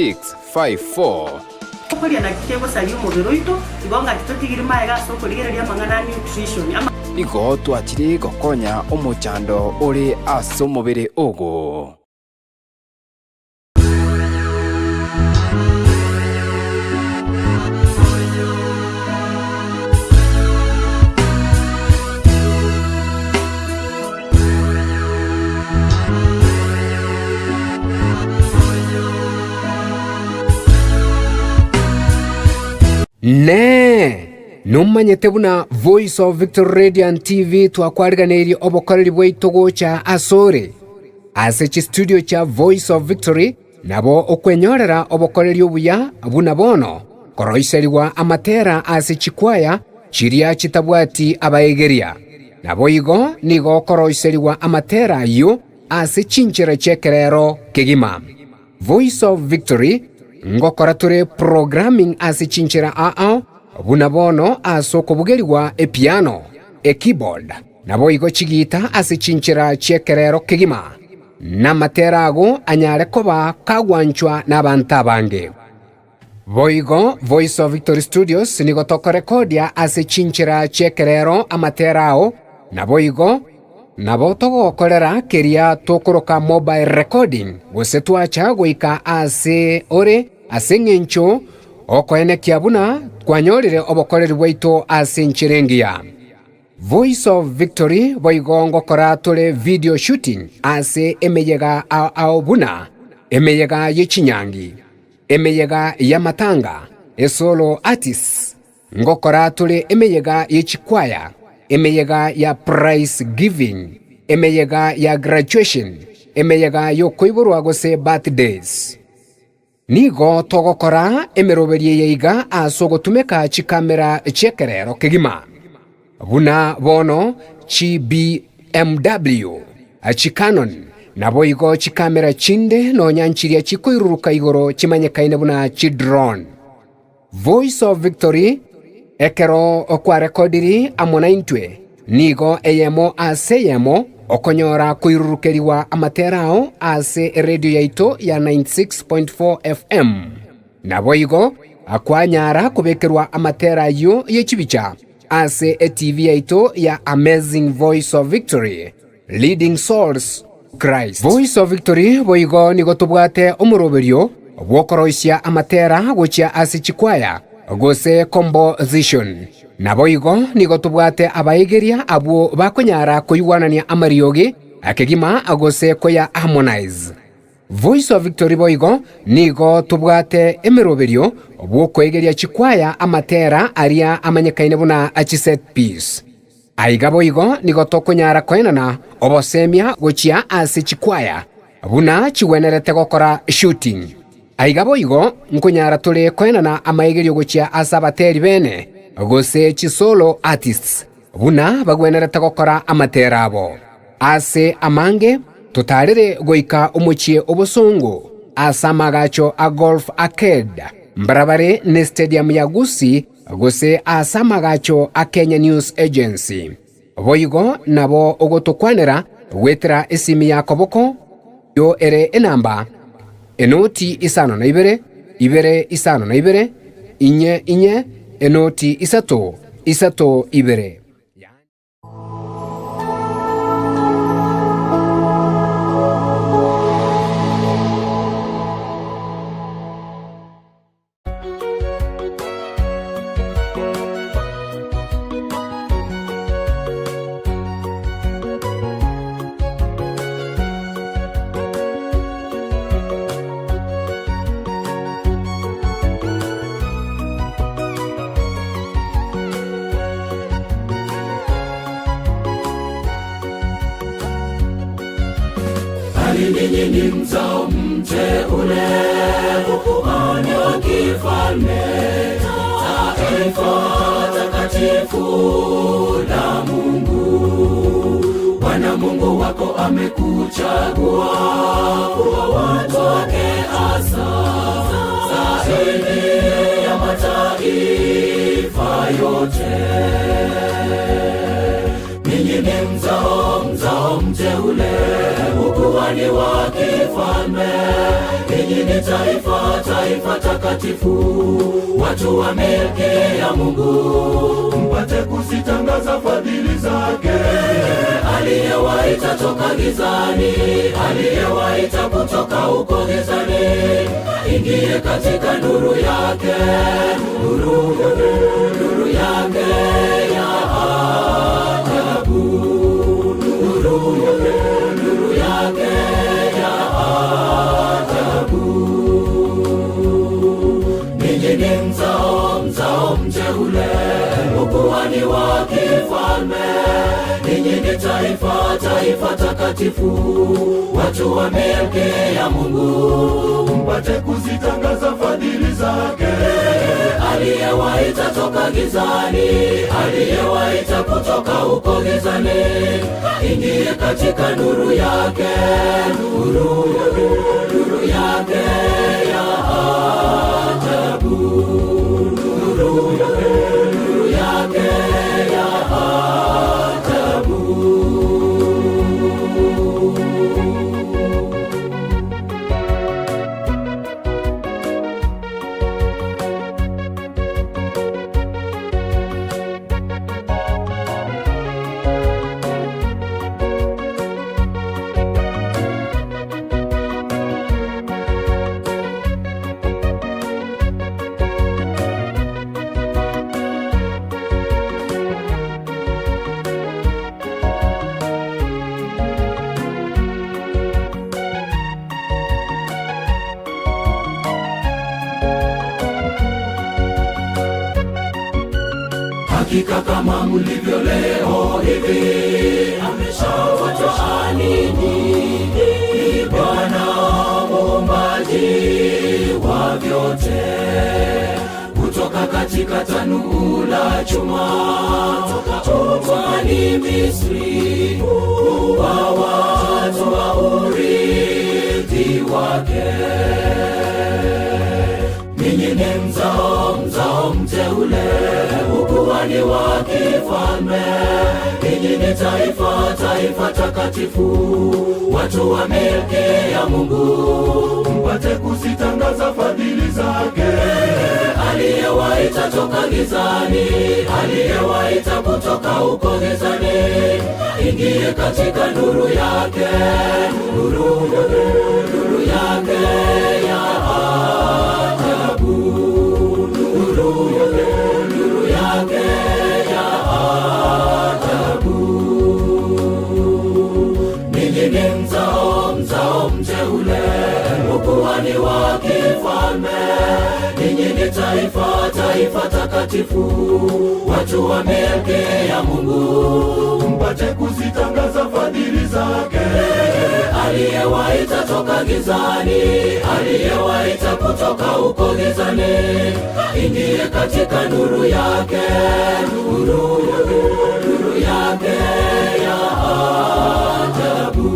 0798018654. Okoria naki kegosaria omobere oito, igo ngaki totigiri magega ase okorigereria amang'ana a nutrition. Ama. Igo twachire gokonya omochando ore ase omobere ogo. Inee! Nomanyete buna Voice of Victory Radio and TV twakwariganeirie obokoreri bwaito gocha asore? Ase chistudio chia Voice of Victory nabo okwenyorera obokoreri obuya buna bono, koroiserigwa amatera ase chikwaya chiria chitabwati abaegeria. Naboigo nigo okoroiserigwa amatera ayio ase chinchera chi'ekerero kegima. Voice of Victory ngokora tore programming ase chinchera ao buna bono ase okobugerigwa epiano, ekeyboard, Naboigo chigiita ase chinchera chi'ekerero kegima, na amatera ago anyare koba kagwanchwa nabanto abange. Boigo Voice of Victory Studios nigo tokorekodia ase chinchera chi'ekerero amatera ao, naboigo nabo togokorera keria tokoroka mobile recording gose twacha goika aase ore ase eng'encho okoenekia buna twanyorire obokoreri bwaito ase enchera engiya. Voice of Victory boigo ngokora tore video shooting ase emeyega ao ao buna emeyega ye chinyangi, emeyega y'amatanga, esolo artists, ngokora tore emeyega ye chikwaya, emeyega ya prize giving, emeyega ya graduation, emeyega y'okoiborwa gose birthdays. Nigo togokora emeroberio eye iga ase ogotumeka chikamera chi'ekerero kegima, buna bono chi BMW, chi Canon, naboigo chikamera chinde nonya nchiria chikoiruruka igoro chimanyekaine buna chi drone. Voice of Victory, ekero kwarekodiri amo naintwe, nigo eyemo ase eyemo okonyora koirurukerigwa amatera ao ase eredio yaito ya 96.4 FM. Naboigo kwanyara kobekerwa amatera ayio ye chibicha ase eTV yaito ya Amazing Voice of Victory, Leading Souls to Christ. Voice of Victory boigo nigo tobwate omoroberio bw'okoroisia amatera gochia ase chikwaya gose composition. Naboigo nigo tobwate abaegeria abwo bakonyara koigwanania amariogi kegima gose koya harmonize. Voice of Victory boigo nigo tobwate emeroberio bw'okoegeria chikwaya amatera aria amanyekaine buna chiset piece. Aiga boigo nigo tokonyara koenana obosemia gochia ase chikwaya buna chigwenerete gokora shooting. Aiga boigo nkonyara tore koenana amaegerio gochia ase abateri bene gose chisolo artists buna bagwenerete gokora amatera abo. Ase amange totarire goika omochie obosongo ase amagacho a Golf Arcade mbarabare ne stadium ya Gusii gose ase amagacho a Kenya News Agency. Boigo nabo ogotokwanera goetera esimi ya koboko yo ere enamba enoti isano na ibere, ibere isano na ibere, inye inye, enoti isato, isato ibere. Bali ninyi ni mzao mteule, ukuhani wa kifalme, taifa takatifu la Mungu. Bwana Mungu wako amekuchagua kuwa watu wake hasa zaidi ya mataifa yote. Ninyi ni mzao, mzao mteule. mteule, ukuhani wa kifalme. Ninyi ni taifa, taifa takatifu, watu wa milki ya Mungu, mpate kuzitangaza fadhili zake aliyewaita toka gizani, aliyewaita kutoka huko gizani, ingie katika nuru yake, nuru, nuru yake ya ajabu, nuru, nuru yake ya ajabu. Ninyi ni mzao, mzao mteule, ukuhani wa kifalme. Ninyi ni taifa, taifa takatifu, watu wa milki ya Mungu, mpate kuzitangaza fadhili zake aliyewaita toka gizani, aliyewaita kutoka huko gizani, ingie katika nuru yake, nuru, nuru yake ya ajabu, nuru, nuru yake ya ajabu. Hakika kama mlivyo leo hivi, ameshawatoa ninyi. Ni Bwana muumbaji wa vyote, kutoka katika tanuru la chuma, toka utumwani Misri, kuwa watu wa urithi wake. Ninyi ni mzao, mzao mteule, ukuhani wa kifalme. Ninyi ni taifa, taifa takatifu, watu wa milki ya Mungu, mpate kuzitangaza fadhili zake aliyewaita toka gizani, aliyewaita kutoka huko gizani, ingie katika nuru yake, nuru, nuru yake ya ajabu, nuru, nuru yake ya ajabu. Ninyi ni mzao, mzao mteule, ukuhani wa kifalme. Ninyi ni taifa, taifa takatifu, watu wa milki ya Mungu, mpate kuzitangaza fadhili zake aliyewaita toka gizani, aliyewaita kutoka huko gizani, ingie katika nuru yake, nuru, nuru yake ya ajabu,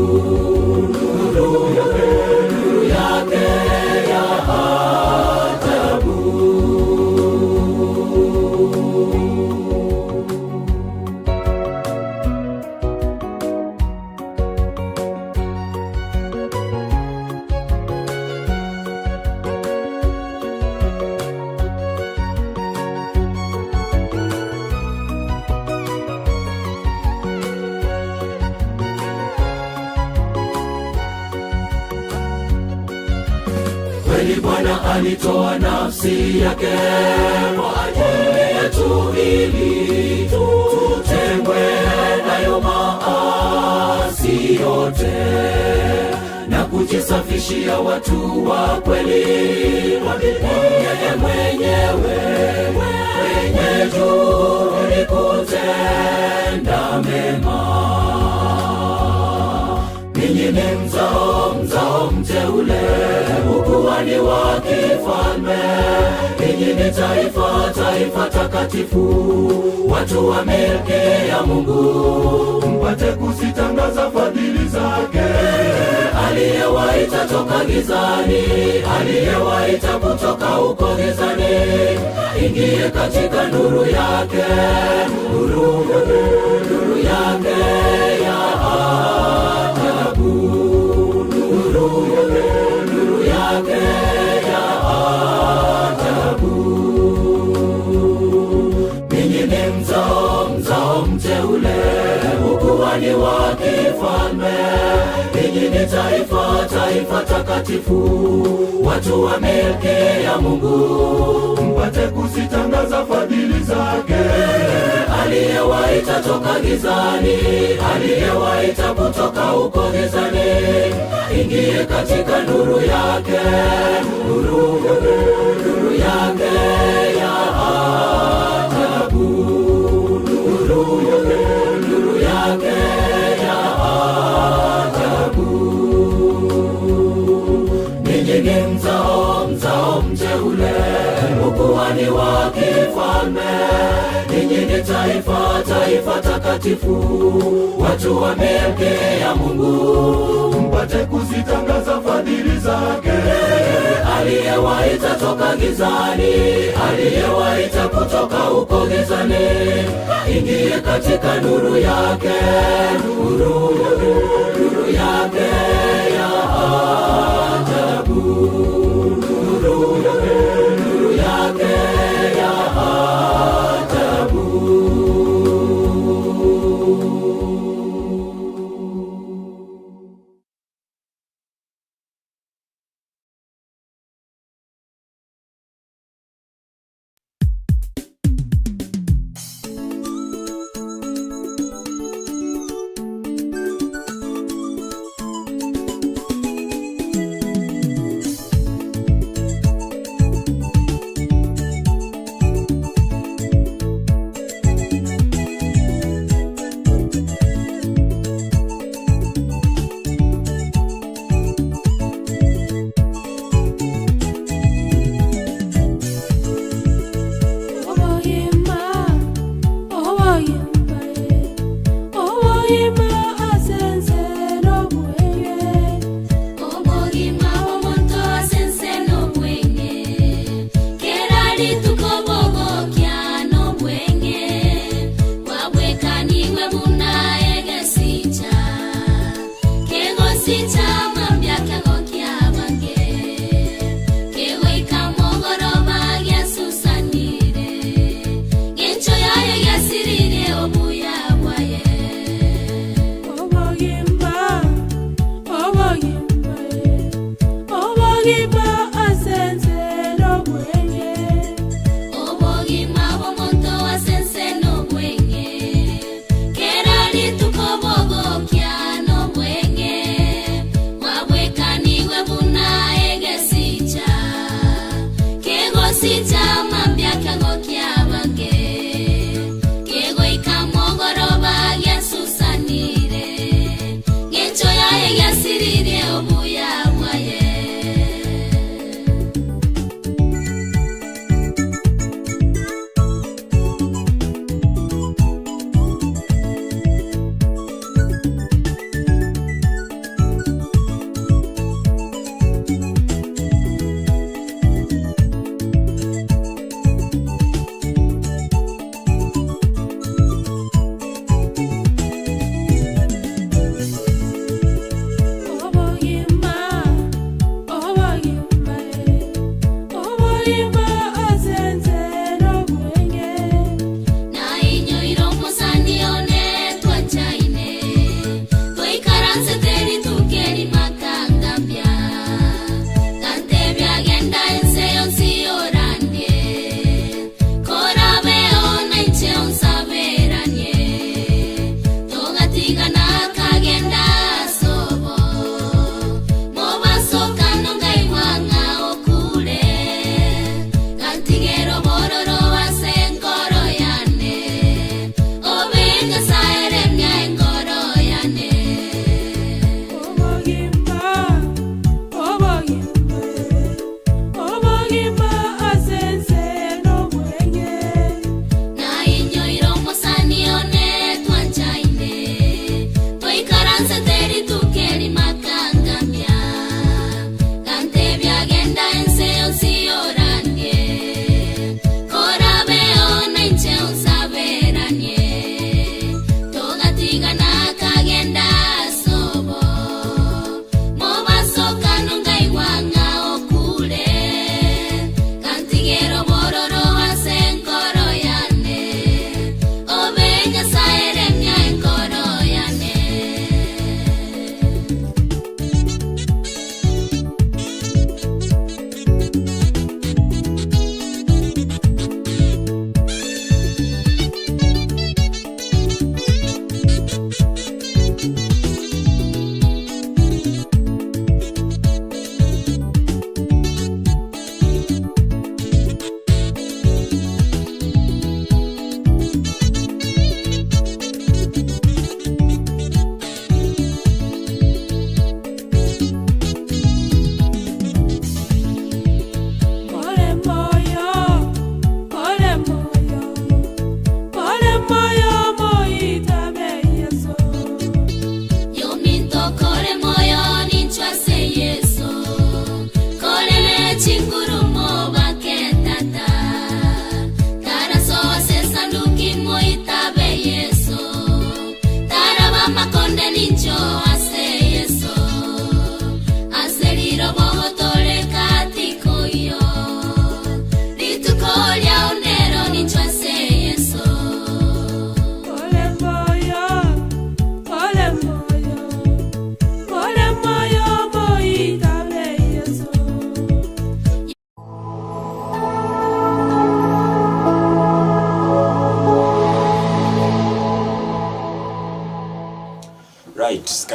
nuru, nuru yake ya ajabu. Kweli Bwana alitoa nafsi yake kwa ajili yetu ili tutengwe nayo maasi yote na kujisafishia watu wa kweli yeye mwenyewe wenye juhudi kutenda mema. Ninyi ni mzao, mzao mteule, ukuhani wa kifalme. Ninyi ni taifa, taifa takatifu, watu wa milki ya Mungu, mpate kuzitangaza fadhili zake aliyewaita toka gizani, aliyewaita kutoka huko gizani, ingie katika nuru yake, nuru, nuru yake ya ajabu. Ninyi ni taifa, taifa takatifu, watu wa milki ya Mungu, mpate kuzitangaza fadhili zake, aliyewaita toka gizani, aliyewaita kutoka huko gizani, ingie katika nuru yake, nuru, nuru yake ya ajabu, nuru, nuru yake ya ajabu. Ninyi ni mzao, mzao mteule, ukuhani wa kifalme. Ninyi ni taifa, taifa takatifu, watu wa milki ya Mungu, mpate kuzitangaza fadhili zake, aliyewaita toka gizani, aliyewaita kutoka huko gizani, ingie katika nuru yake, nuru, nuru yake ya ajabu, nuru, nuru yake ya ajabu. Obogima, obogima, obogima ase ense n'obwenge. Obogima bw'omonto ase ense n'obwenge, kera rituko bogokia n'obwenge, bwabwekanigwe buna egesicha, kegosicha mambia kegokia abange, kegoika mogoroba giasusanire, ng'encho yaye giasirire obuya bwaye. Obogima, obogima, obogima ase ense n'obwenge. Obogima bw'omonto ase ense n'obwenge, kera rituko bogokia n'obwenge, bwabwekanigwe buna egesicha, kegosicha mambia kegokia abange, kegoika mogoroba giasusanire, ng'encho yaye giasirire.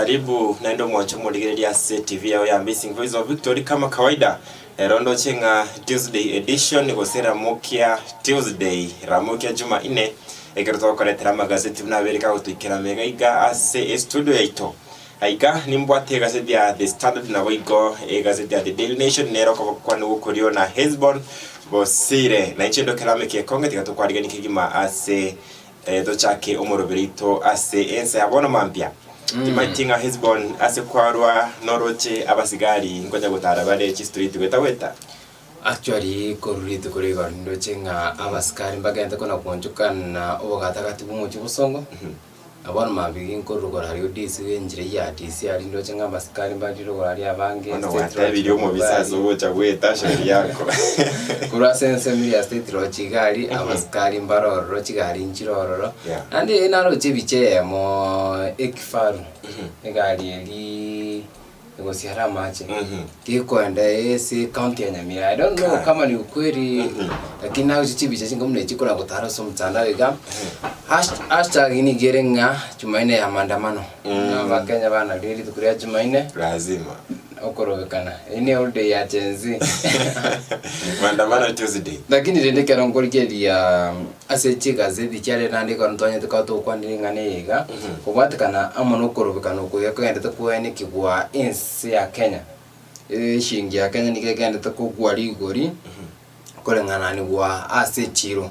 Karibu naende omwanche omorigereria ase TV yao ya Amazing Voice of Victory kama kawaida. Rero ndoche ng'a Tuesday edition gose Ramokia Tuesday, Ramokia Jumanne, ekero togokoretera amagazeti buna abere kagotoikera mega iga ase estudio yaito. Aiga nimbwate egazeti ya The Standard naboigo egazeti ya The Daily Nation nere okoboko kwane gwokorio na Hesbon Bosire. Na inche ndoke Lameck Ekonge tiga tokwariganie kegima ase Tochake omoroberi oito ase ense ya bono mambia. Timanyeti ng'a Hesiboni ase kwarwa noroche abasigari nkonya gotara bare chistriti goeta goeta. Actually korwa rituko rigoro nindoche ng'a abasikari mbagente kona kuonchokana obogatagati bw'omochie bosongo, na bono mambia ginkorwa rogoro aria ODC enchera eyio ya DC aria ndoche ng'a abasikari mbari rogoro aria abange, Bono State Lodge gwatebirie omobisa ase mbari. ogocha goeta shauri yako. Korwa ase ensemo eria ya State Lodge iga aria, abasikari mbare ororo, chigari nchire ororo, Yeah. naende naroche ebicha eyemo ekifaru, egari eria egosiara amache, gekoenda ase ecounty ya Nyamira, I don't know kama ni ukweli, lakini naroche chibicha chinga buna echi kona gotara ase omotandao iga, hash- hashtag nigo ere ng'a Jumanne ya maandamano, ng'a abakenya banarire rituko ria Jumanne. Lazima. Okorobekana. Eyio ne holiday ya Gen Z. Maandamano Tuesday. Lakini rende ekero nkorigereria ase chigazeti chiare naende ekero ntwanyete koba togokwanera ring'ana eye iga, kobwatekana amo na okorobekana oko iga kogenderete koenekigwa ense ya Kenya, eshiringi ya Kenya nigo egenderete kogwa rigori, koreng'ananigwa ase echiro.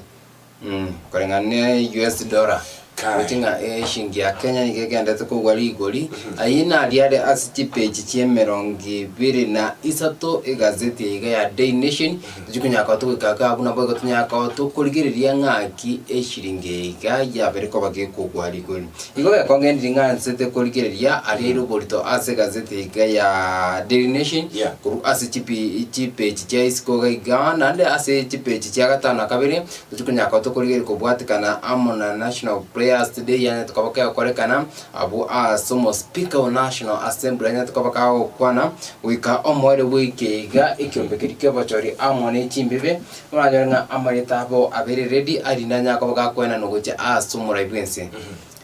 Koreng'ana ne US dollar, Kai. gochia ng'a eshingi ya Kenya nigo egenderete kogwa rigori, ayio naria are ase chipeji chi'emerongo ebere na isato egazeti eye iga ya Daily Nation, tochia konyara koba togoika iga abwo nabo igo tonyare koba tokorigereria ng'aki eshiringi eye iga yabere koba gekogwa rigori. Igo gekongendirie ng'a nsete korigereria aria aire oborito ase egazeti eye iga ya Daily Nation, Yeah. korwa ase chipi chipeji chia isiko iga iga, naende ase chipeji chia gatano na kabere, tochia konyara koba tokorigereria kobwatekana amo na National Players Day yanyarete koba kegokorekana abwo ase omospeaker o National Assembly anyarete koba kagokwana, goika omoerio bw'eke iga ekiombe keria ki'obochori amo ne chimbibe, oranyore ng'a amarieta abo abere ready, arinde anyare koba gakoenanwa gochia ase omorai bw'ense.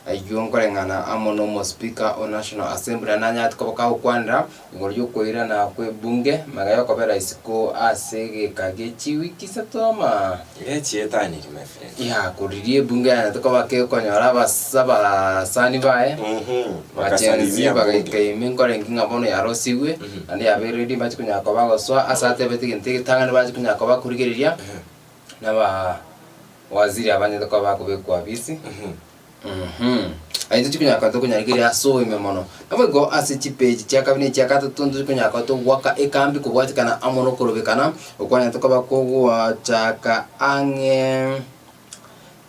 Ayio nkoreng'ana amo nomospeaker o National Assembly naende anyarete koba kagokwanera Igoro y'okoirana kw'ebunge, magega y'okobera isiko ase egeka gie chiwiki isato ama. Gechietanirie my friend. Ya, koriria ebunge yanyarete koba kekonyora abas abasani baye, Bakasalimia bachenzi bunge. bagaika ime nkorenge ng'a bono yarosigwe, naende yabeire ready mbache konyara koba bagosoa ase atebete egento egetang'ani bache konyara koba bakorigereria, naba waziri abanyarete koba bakobekwa ofisi. Aye tochikonyara koba tokonyarigereria ase oime mono. Naboigo ase chipeji chia kabere na echia gatato ntochikonyara koba togoaka ekambi kobwatikana amo nokorobekana, okwanyarete koba kogochaka ang'e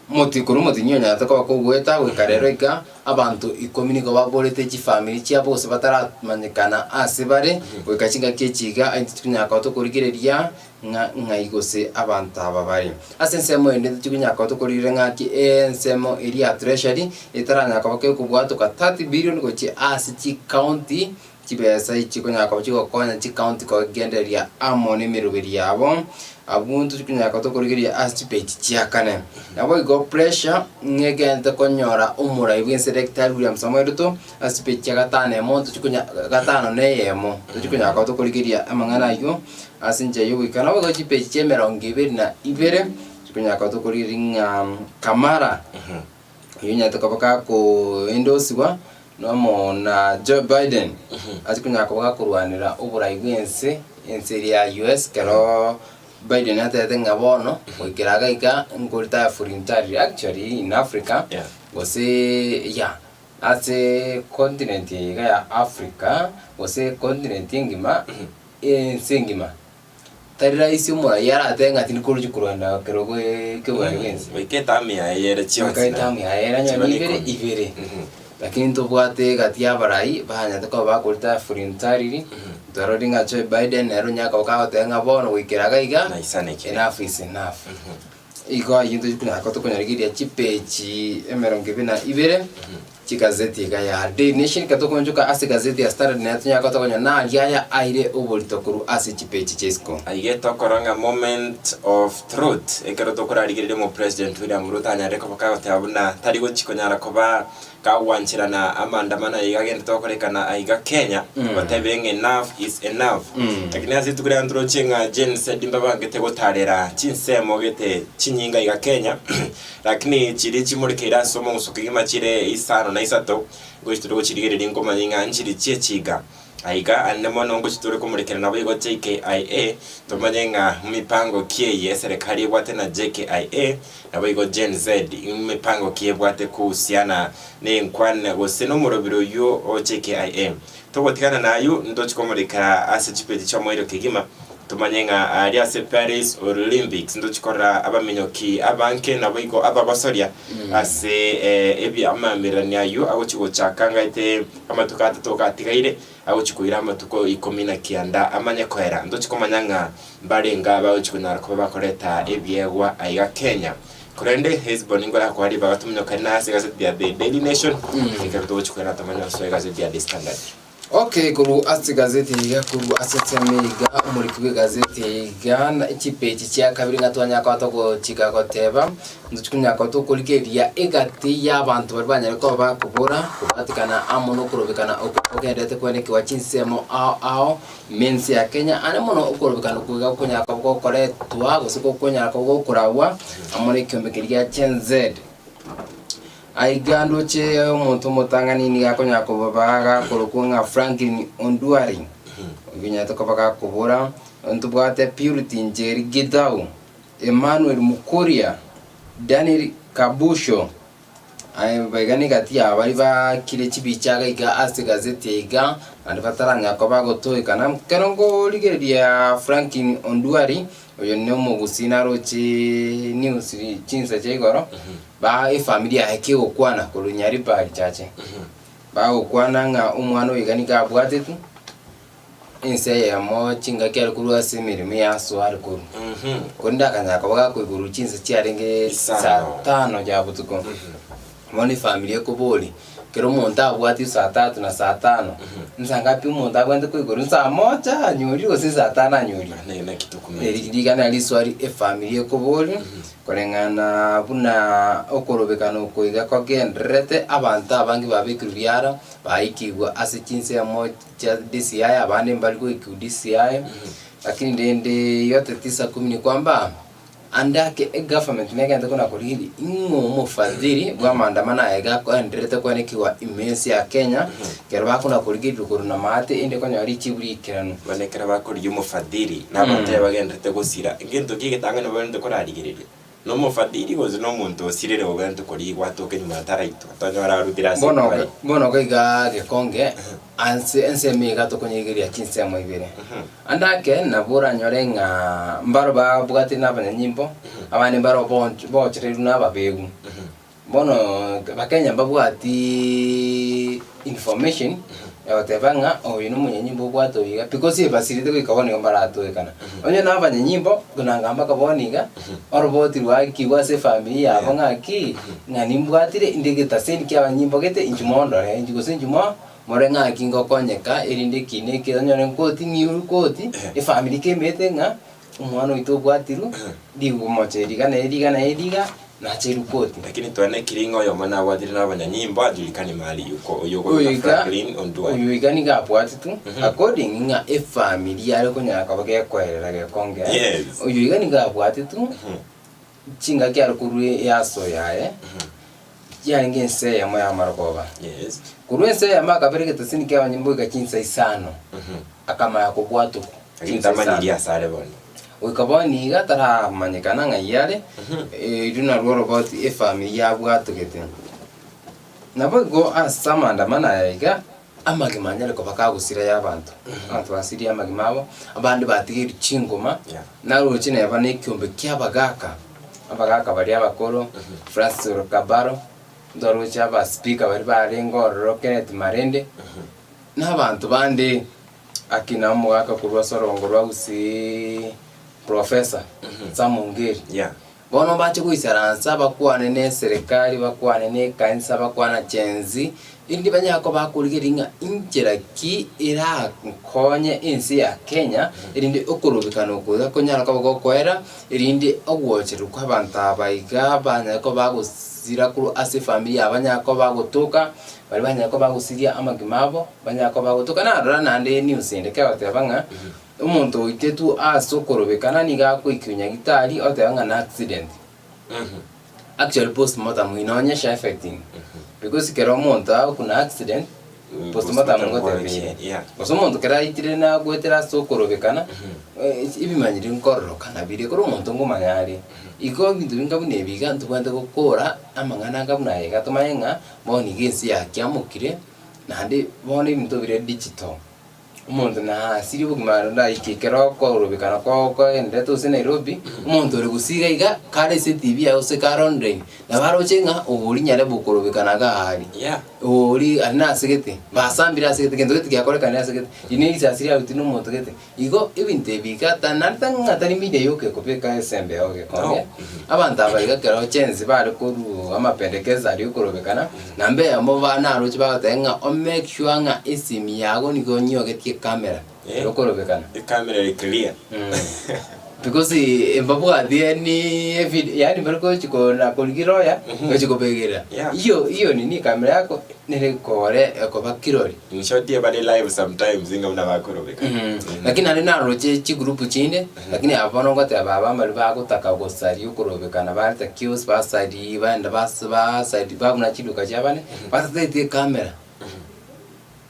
moti korwa omotinyi onyarete koba kogoeta goika rero iga, abanto ikomi nigo baborete chifamiri chiabo gose bataramanyekana ase bare, goika chingaki echi iga aye ntochikonyara koba tokorigereria ng'a ng'ai gose abanto aba bare. Ase ensemo ende tochikonyara koba tokorire ng'aki ensemo eria ya treasury etaranyara koba kekobwatoka 30 billion gochia ase chicounty chibesa echi chikonyara koba chigokonya chicounty kogendereria amo na emeroberi yabo, abwo ntochikonyara koba tokorigereria ase chipeji chia kane. Naboigo pressure ng'egenderete konyora omorai bw'ense Daktari William Samoei Ruto ase chipeji chia gatano emo ntochikonya gatano na eyemo tochikonyara koba tokorigereria amang'ana aywo. Ase enchera y'ogoika naboigo chipeji chi'emerongo ebere na ibere chikonyara koba tokorigereria ng'a Kamara oyio onyarete koba gakoendosigwa nomo na Joe Biden ase konyara koba gakorwanera oborai bw'ense, ense eria ya US ekero Biden atebete ng'a bono goikera iga iga nkoretire voluntarily actually in Africa Yeah. gose yeah ase continent eye iga ya Africa gose continent engima. Ense engima, tari rahisi omoraia aratebe ng'a tindi korochia korwana kerogo ekeborari bwensi. Goika etamu yaye yere chionsi Goika etamu yaye ere chibe onye ibere ikomi. ibere. Lakini ntobwate egati y'abarai banyarete koba bakorita voluntarily, twarorire ng'a Joe Biden nere onyare koba kagoteba ng'a bono goikera iga iga, Naisanekire. enough is enough. Igo ayio ntochi konyara koba tokonyarigereria chipeji emerongo ebere na ibere, chigazeti iga ya Daily Nation, ekero tokoonchoka ase egazeti ya Standard naye tonyare koba tokonyora naria aya aire oborito korwa ase chipeji chia isiko. Aiga etokora ng'a moment of truth, ekero tokorarigereria omopresident William Ruto anyarire koba kagoteba buna tari gochi konyara koba. Kagwancherana amandamano aiga agenderete gokorekana aiga Kenya, batebe ng'a enough is enough. Lakini ase rituko riane toroche ng'a Gen Z mbabangete gotarera chinsemo gete chinyinga aiga Kenya, lakini chiria chimorekeire ase omoguso kegima chire isano na isato, ngochi tore gochirigereria nkomanya ng'a nchiri chiechiga. Aiga ande mono ngochi tore komorekera naboigo JKIA, tomanye ng'a mipango ki eye eserekari ebwate na JKIA, naboigo Gen Z mipango ki ebwate kohusiana nenkwana gose nomorobiri oyio o JKIA. Togotigana nayio ntochi komorekera ase chipeji chi'omoerio kegima, tomanye ng'a aria ase Paris Olympics ntochi korora abaminyoki abange naboigo abagosoria ase ebiamamererania ayio agochi gochaka ngaete Amatuko atato gatigaire, agochia koira amatuko ikomi na kianda amanye koera. Ntochi komanya ng'a mbarenge abagochia konyara koba bakoreta ebiegwa aiga Kenya. Korende Hesbon nkorakwa ribaga tominyokane nase egazeti ya The Daily Nation, ekero togochia koirana tomanye gosoa egazeti ya The Standard. Okay, korwa ase egazeti iga korwa ase ensemo iga omoriki bw'egazeti iga na chipeji chia kabere ng'a twanyara koba togochika goteba Intochi konya koba tokorigereria egati y'abanto baria banyare koba bakobora, kobwatekana amo nokorobekana okwo kogenderete kwenekigwa chinsemo ao ao ime ense ya Kenya, ande mono okorobekana okwo iga gokonyara koba gokoretwa gose gokonyara koba gokoragwa amo na ekiombe keria gia Gen Z. Aiga ndoche omonto omotang'ani nigo akonyara koba gakorokwa ng'a Franklin Onduari, oyonyarete koba gakobora, ntobwate Purity Njeri Gitau. Emmanuel Mukuria, Daniel Kabusho, aye baiga negati ya baria baakire chibicha iga iga ase egazeti eye iga, naende bataranyara koba bagotoekana. Ekero nkorigereria Franklin Onduari, oyo ne omogusii naroche news chinsa chia igoro, ba efamiri yaye kegokwana korwa Nyaribari chache, bagokwana ng'a omwana oyo iga nigo abwatetwe. Ense eyemo chingaki are korwa ase emeremo yasoa are korwa. Korende akanyara koba gakoigorwa chinsa chiarenge saa tano ya botuko. Bono efamiri ekoboria, kera omonto abwati saa tatu na saa tano, nsa ngapi omonto abwenerete koigorwa? Nsaa moja anyorire gose nsaa tano anyorire? Eri rigana riswari efamiri ekoboria. Koreng'ana buna okorobekana oko iga kogendererete, abanto abange babekirwe biara, baikigwe ase chinsemo chia DCI, abande mbari goikigwa DCI, lakini rende yote tisa kumi ni kwamba ande ake egovernment negente kona korigereria ing'o omofadhili bwa amaandamano aya iga akoendererete kwenekigwa ime ense ya Kenya, ekero bakona korigereria korwa na maate ende konyora richibu riikeranu. Bono ekero bakorigia omofadhili, na abanto aye bagendererete gosira, egento ki egetang'ani bagendererete korarigereria? Nomofadhili gose nomonto osirire ogente korigwa atoke nyuma ataraitwa, tonyore arutire ase Bono ekware. bono iga iga gekonge anse ensemo iga tokonyeigeria chinsemo ibere. Ande ake nabo oranyore ng'a mbaro babwatire na abanyanyimbo, abande mbaro bonch bochererwe na ababegu. Bono Abakenya mbabwatiiii information egoteba ng'a oyo nomonyanyimbo obwate oyo iga because ebasirete goika bono iga mbaratoekana. Onye na abanyanyimbo konanga mpaka bono iga, oroboti rwakigwa ase efamiri yabo ng'aki, ng'a nimbwatire inde egetaseni kia abanyanyimbo gete inchuo mondore inchuo gose inchuo mo more ng'aki ngokonyeka erinde eki na eke onyore nkoti ng'iru koti, efamiri kemete ng'a Omwana oito obwatirwe, rigomocha eriga na eriga na eriga, nache erukoti. Lakini twanekire ng'a oyomo nabwatire nabanyanyimbo ajulikani mahali yuko, oyio okorokwa Oyo iga Franklin Onduari. oyo iga nigo abwatetwe according ng'a efamiri yare konyara koba gekoerera gekongea. Yes. Oyo iga nigo abwatetwe, chingaki are korwa easo yaye, yarenge ense eyemo y'amarogoba. Yes. Korwa ense eyemo akabera egetasini ki'abanyimbo goika chinsa isano, akamanya kobwatokwa. Lakini Chinsa tamanyiri isano. ase are bono. Goika bono iga taramanyekana ng'ai are, erio narwo oroboti efamiri yabwatogete. Naboigo ase amaandamano aya iga, amagima anyare koba kagosira y'abanto. Abanto basirie amagima abo, abande batigeirwe chingoma, Yeah. naroche neba na ekiombe kia abagaka, abagaka baria abakoro, Francis Ole Kabaro, ntwaroche abaspeaker baria barenge ororo Kenneth Marende, na abanto bande. Akina omogaka korwa ase orongo rwa Gusii Professor Sam Ongeri. Yeah. Bono mbache goisaransa bakwane ne eserekari, bakwane ne ekanisa, bakwane na Gen Z, erinde banyare koba bakorigereria ng'a inchera ki erakonye ense ya Kenya, erinde okorobekana oko iga konyare koba gokoera, erinde ogwocherwa kwa abanto aba iga banyare koba bagos. gosira korwa ase efamiri yabo banyare koba bagotoka, baria banyare koba bagosiria amagima abo, banyare koba bagotoka. Narora naende enews ende kegoteba ng'a, omonto oitetwe ase okorobekana nigo akoikiwa nyagitari oteba ng'a na accident. Actually postmortem inaonyesha effecting because kero omonto agokuna accident Mm, postmortem postmortem ngoteba ere. yeah. Gose omonto kero aitire nagoetera ase okorobekana eh, ebimanyiri nkororokana bire kore omonto ngomanya are. Igo ebinto binga buna ebi iga ntobwenerete gokora amang'ana anga buna aya iga tomanye ng'a bono iga ense yakiamokire naende bono ebinto bire digital. Omonto naasirie obogima aro ndaike ekero okorobekana ko koenderete gose Nairobi, omonto ore gusii iga iga, kare ase etibi yaye gose kare online, nabo aroche ng'a oria nyare bokorobekana iga aria. Yeah. Oria aria nasegete, basambire ase gete, gento gete giakorekanire ase gete, riria na erisasi riarutire na omonto gete. Igo ebinto ebi iga ta naende tari ng'a tari media yoka ekobeka esembe yao gekonge, No. abanto aba iga ekero chensi bare korwa amapendekezo aria okorobekana, Namba eyemo ba naroche bagoteba ng'a o make sure ng'a esimi yago nigo onyogetie ecamera Eh. ere okorobekana. Ecamera ere clear. Because mbabwati any evid yaani mbari gochi kona korigia lawyer gochi kobegerera. Yeah. Iyo iyo nini ecamera yako nere ekore ekoba kirori. In short ebare live sometimes inga buna bakorobeka. Lakini naende naroche chigroup chinde, lakini aba bono ngoteba aba mbari bagotaka gosaria okorobekana bareta kiosk basarie baenda bas basaria babuna chiduka chiabande, batateti ecamera.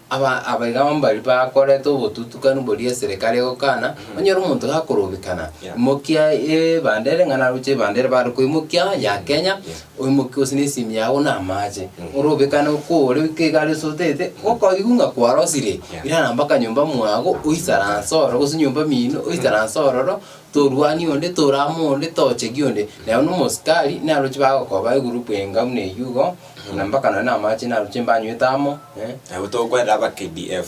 Aba aba iga mbari bakoreta obotutukanu boria eserekari egokana, onyore omonto gakorobekana, Yeah. imokia ebandere ng'a naroche ebandere bare koimokia ya Kenya, Oimokie gose nesimi yao na amache, orobekane okore oike iga aria ase otete, gokoigwa ng'a kwarosire, irana mpaka nyomba mwago oisaranse ororo gose nyomba mino oisaranse ororo, torwania onde, torama onde, tochegia onde. Neba na omosikari, naroche bagokoba egroup enga buna eywo igo, na mpaka nonye na amache naroche mbanywete amo. Nabo togokwanera aba KDF.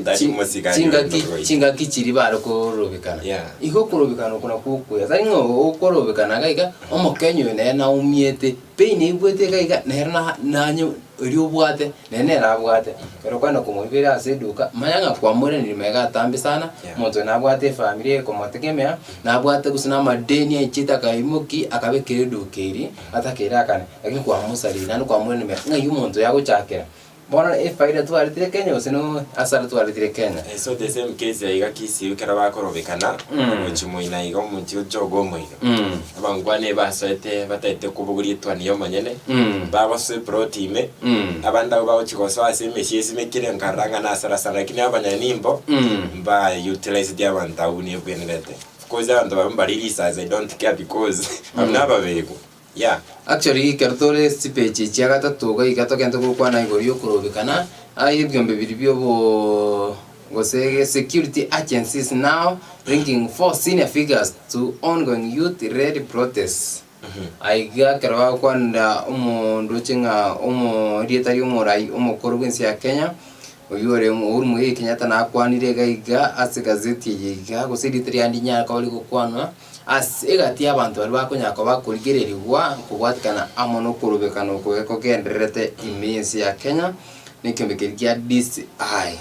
Tari mosigari Chingaki oyo. chingaki chiria bare korobekana. Yeah. Igo okorobekana oko nakwo okuya. Tari ng'a okorobekana iga iga, omokenya oyo nere naumiete, pain aigwete iga iga, nere na nanye eria obwate, nere nere abwate. Ekero kwenda komoibera ase eduka, manya ng'a kwamoiraneria magega atambe sana, Yeah. omonto oyo nabwate efamiri ekomotegemea, nabwate gose na amadeni aichete akaimoki, akabekera eduka eria, atakeire akane, lakini kwamosareire naende kwamoiraneria magega ng'ai omonto oyo agochakera. Bono efaida twaretire Kenya gose no hasara twaretire Kenya? Eh, so the same case aiga Kisii ekero bakorobekana gochia moino aiga omochie oche ogo omoino abangwana ebasoete bataete kobogoria etwani ya omonyene bagosoa eplot ime abande abwo bagochia gosoa ase emechie esimekire nkarora ng'a nasara sana lakini abanyanyimbo mba utilized abanto abwo buna ebwenerete. Of course abanto baria mbare risasi I don't care because abwo nababegu. Yeah. Actually ekero tore ase chipeji echi chia gatato iga iga togente gokwana igoro ya okorobekana, aye ebiombe biria bia obo gose security agencies now linking four senior figures to ongoing youth led protests. Aiga ekero bagokwanera omondoche ng'a omo erieta ria omorai omokoro bw'ense ya Kenya, oywo ore Uhuru Muigai Kenyatta nakwanire iga iga ase egazeti eye iga gose erieta riande rinyare koba rigokwanwa. Ase egati y'abanto baria bakonyara koba korigererigwa kobwatikana amo nokorobekana oko kogendererete ime y'ense ya Kenya, nekiombe keria kia DCI.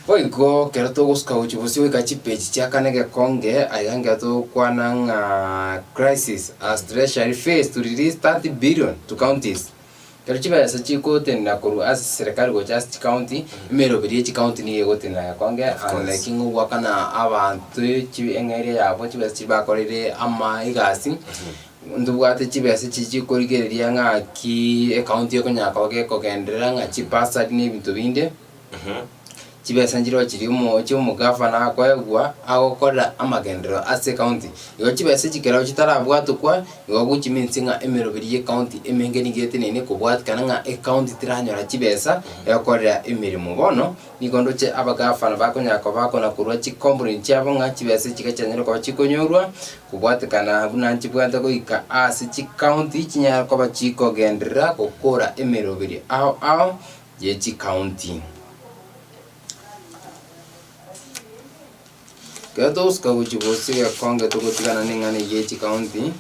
Boigo ekero togosuka gochia bosio goika chipeji chia kane gekonge, aiga nkero togokwana ng'a crisis as treasury fails to release 30 billion to counties. Ekero chibesa chigotenena korwa ase serikali gocha ase chikaunti, emeroberi ye chikaunti nigo egotenena gekonge Of course. unlike ng'a ogoakana abanto chi eng'eria yabo chibesa chiria bakoreire ama egasi, ntobwate chibesa echi chikorigereria ng'aki ekaunti ekonyara koba gekogenderera ng'a chibursary na ebinto binde. Chibesa nchireo chiria omo chi'omogavana akoegwa agokora amagenderero ase ecounty. Igo chibesa echi ekero chitarabwatokwa, igo gochiminsie ng'a emeroberi y'ecounty emenge nigo eteneine kobwatikana ng'a ecounty teranyora chibesa egokorera emeremo. Bono, nigo ndoche abagavana bakonyara koba bakona korwa chicomplaint chiabo ng'a chibesa echi iga chianyare koba chikonyorwa, kobwatekana buna nchibwate goika ase chicounty chinyare koba chikogenderera gokora emeroberi ao ao ye chikaunti. Ekero togosuka gochia bosio egekonge togotigana neng'ana eyio ye chikaunti,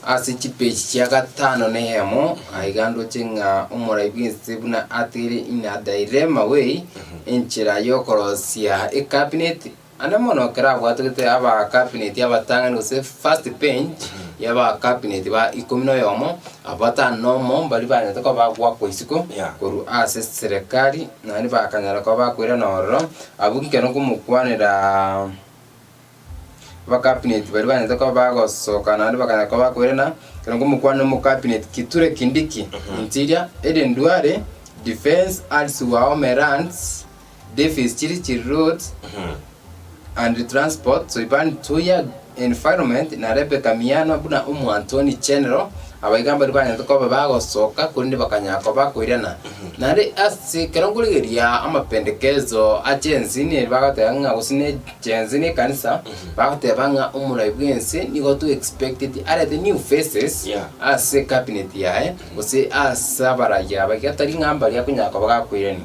ase chipeji chia gatano na eyemo, aiga ndoche ng'a omorai bw'ense buna atigire in a dilemma way, enchera yokorosia ecabinet, ande mono ekero abwatogete aba cabinet abatang'ani gose first bench. Ya aba cabinet ba ikomi na oyomo, abwo batano na omo mbaria banyarete koba bagoakwa isiko Yeah. korwa ase serekari, naende bakanyara koba bakoirana ororo, abwo nkero nkomokwanera Abakabinet baria banyarete koba bagosoka naende bakanyara koba bakoirana, ekero nkomokwana omokabinet Kithure Kindiki, Interior, Eden Duale, Defence, Alice Wahome Lands, Davis Chirichiri Roads and Transport, Soipan Tuya, Environment, na Rebecca Miano buna Omoantony General, abaiga mbaria banyarete koba bagosoka korende bakanyara koba bakoirana. Naende ase ekero nkorigereria amapendekezo a Gen Z neri bagoteba ng'a gose ne Gen Z ne ekanisa, bagoteba ng'a omorai bw'ense nigo to expected arete new faces Yeah. ase cabinet yaye, gose ase abarai aba iga tari ng'a mbaria akonyara koba gakoirania.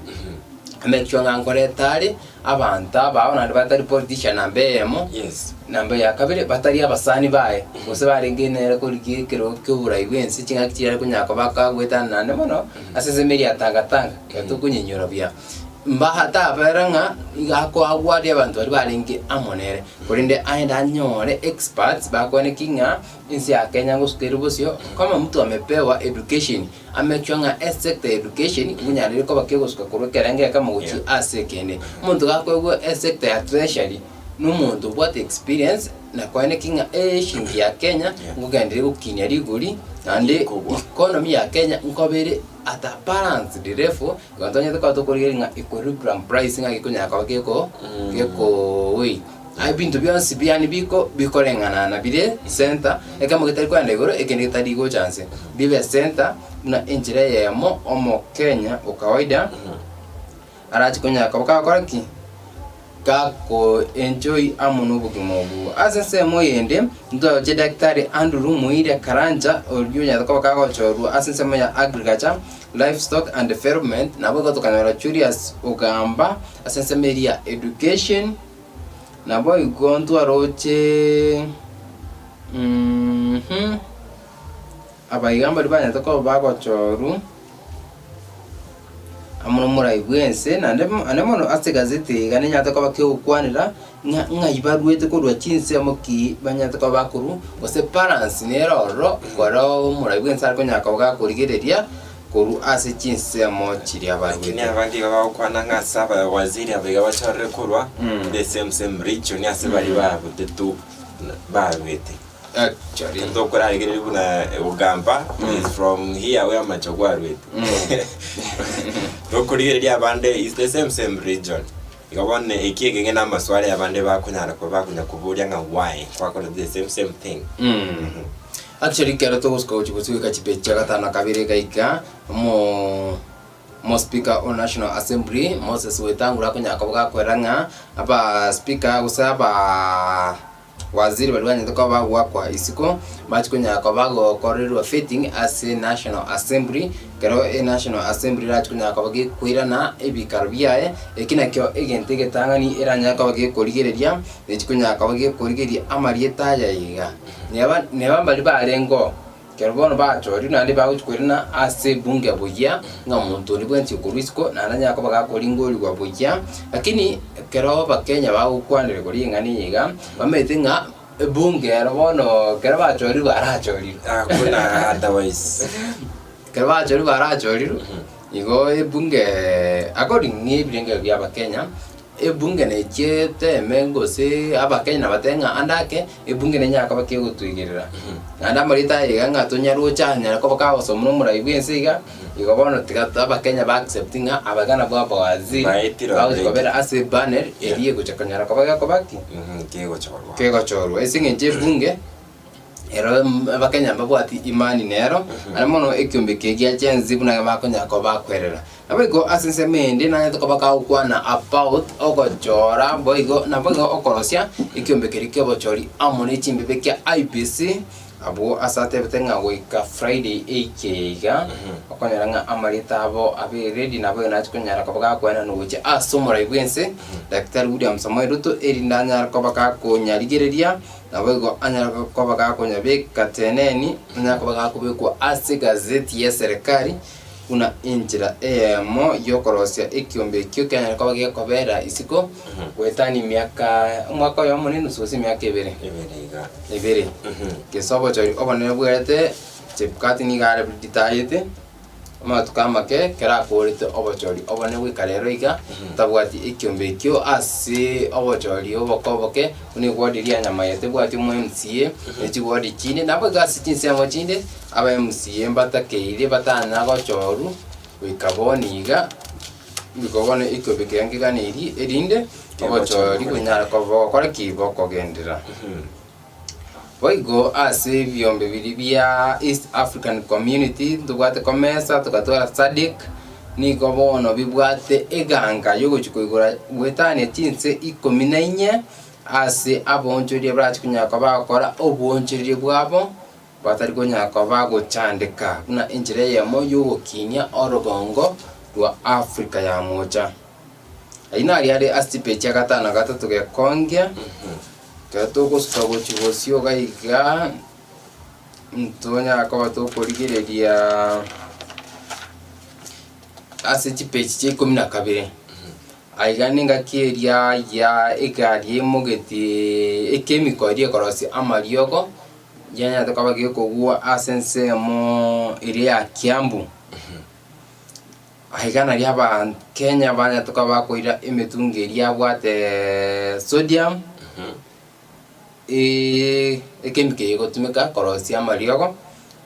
Make sure ng'a nkoreta are abanto abao naende batari politician namba eyemo, Yes. namba ya kabere batari abasani baye, gose barenge nere korigia ekerogo kia oborai bw'ense ching'aki chiria are konyara koba akagoetana naende mono, ase ensemo eria ya tangatanga, ekero tokonyenyora buya. Mbaha tabera ng'a iga akoagwaria abanto baria barenge amo nere, korende aende anyore experts bakwane ki ng'a ense ya Kenya ngosuka ere bosio, kama mtu amepewa education, Amechwe ng'a esector ya education nkonyarire koba kegosuka korwa ekerengo ekemo gochia Yeah. ase ekende. Omonto gakoegwa esector ya treasury, na omonto obwate experience na koeneki ng'a eshingi ya Kenya Yeah. nkogendereri gokinia rigori, naende Rikogwa. economy ya Kenya nkoba ere at a balanced level, igo ntonyete koba tokorigereria ng'a equilibrium price ng'aki ekonyara koba geko gekowei. Aye ebinto bionsi biane biko bikoreng'ana na bire center, ekemo getari kogenda igoro ekende getari gocha nse, bibe center buna enchera eyemo omokenya o kawaida arache konyara koba kagokora ki? Gako enjoy amo na obogima obwo. Ase ensemo eyende, ntwaroche Daktari Andrew Muiria Karanja oyio onyarete koba kagochorwa ase ensemo ya agriculture, livestock and development, nabo igo tokanyora Julius Ogamba ase ensemo eria ya education, Naboigo ntwaroche mm abaiga mbaria banyarete koba bagochorwa amo nomorai bw'ense naende naende mono ase egazeti eye iga nenyarete koba kegokwanera ng'a ng'ai baruete korwa chinsemo ki banyarete koba bakorwa gose balance nere ororo ekero omorai bw'ense are konyara koba gakorigereria. Korwa ase chinsemo chiria Lakini barwete. abange iga bagokwana ng'a ase abawaziri aba iga bachorire korwa the same same region ase baria babutetu baruete. Actually. Tokorarigereria buna Ogamba is from here where Machogu aruete. Tokorigereria abande is the same same region. Igo bono eki ekenge na amaswali abande bakonyara koba bakonya koboria ng'a why kwakorete the same same thing. Actually ekero togosuka gochia bosio goika chipeji chia gatano na kabere iga iga, omo omo speaker o national assembly Moses Wetangula akonyara koba gakorera ng'a aba speaker gose abaa waziri baria banyarete koba bagoakwa isiko, mbachie konyara koba bagokorerwa vetting ase national assembly, ekero e national assembly erachie konyara koba gekoirana ebikaro biaye, eki nakio egento egetang'ani eranyare koba gekorigereria, nechi konyara koba gekorigereria amarieta aya iga. Neba neba mbaria barengeo, ekero bono bachorirwe naende bagochia koirana ase ebunge buya, ng'a omonto onde bwensi okorwa isiko naende anyare koba gakoringorigwa buya, lakini ekero abakenya bagokwanera igoro y'eng'ana eye iga, bamaete ng'a ebunge ero bono ekero bachorirwe barachorirwe. Hakuna otherwise. Ekero bachorirwe barachorirwe, igo ebunge according na ebirengererio bia abakenya, Ebunge nechiete ime gose abakenya nabatebe ng'a ande ake, ebunge nenyare koba kegotoigerera. Naende amarieta aya iga ng'a tonyaroche anyare koba kagosomwa na omorai bw'ense iga, igo bono tiga abakenya ba accept ng'a aba iga nabwo abawaziri, Baetire bagochi already. kobera ase epanel eria egocha konyara koba gekoba ki? Kegochorwa. Kegochorwa. Ase eng'encho ebunge. Ero abakenya mbabwati imani nero, aria mono ekiombe eke gia Gen Z buna bakonyara koba bakwerera. Naboigo ase ensemo ende nanyarete koba kagokwana about ogochora boigo naboigo okorosia ekiombe keria kia obochori amo ne chimbibe kia IEBC, abwo ase atebete ng'a goika Friday eike iga, okonyora ng'a amarieta abo abe ready naboigo nachi konyara koba gakoenanwa gochia ase omorai bwense, Daktari William Samoei Ruto, erinde anyare koba gakonyarigereria. Naboigo anyare koba gakonyabeka teneni, anyare koba gakobekwa ase egazeti y'eserekari. buna enchera eyemo y'okorosia ekiombe ekio kianyare koba gekobera isiko goetania emiaka omwaka oyomo na enusu gose emiaka ebere. Ebere iga. Ebere. Gese obochori obonene bwerete Chebukati nigo are ritayete amatuko amake ekero akorete obochori obonene goika rero iga tabwati ekiombe ekio ase obochori oboke oboke buna eward ria Nyamaya tebwati omo MCA ne chiward chinde nabo iga ase chinsemo chinde aba MCA mbatakeire batanya gochorwa goika bono iga goika bono ekiombe keria nkeganeiri erinde obochori bonyare koba bogokora ki? Bokogenderera. Boigo ase ebiombe biria bia East African Community ntobwate COMESA togatwara SADC, nigo bono bibwate eganga yogochia koigora goetania chinse ikomi na inye ase abaonchoreria barache konyara koba bagokora oboonchoreria bwabo batari konyara koba bagochandeka buna enchera eyemo yogokinia orogongo rwa Africa ya mocha. Ayio naria are ase chipeji chia gatano na gatato gekongia. Ekero togosuka gochia bosio iga iga, ntonyara koba tokorigereria ase chipeji chia ikomi na kabere. Aiga nengaki eria ya egari emogeti ekemiko eria ekorosia amariogo, yanyarete koba gekogwa ase ensemo eria ya Kiambu. Aiga nario Abakenya banyarete koba bakoira emetungi eria yabwate sodium, ekemiko eye egotumeka korosia amariogo,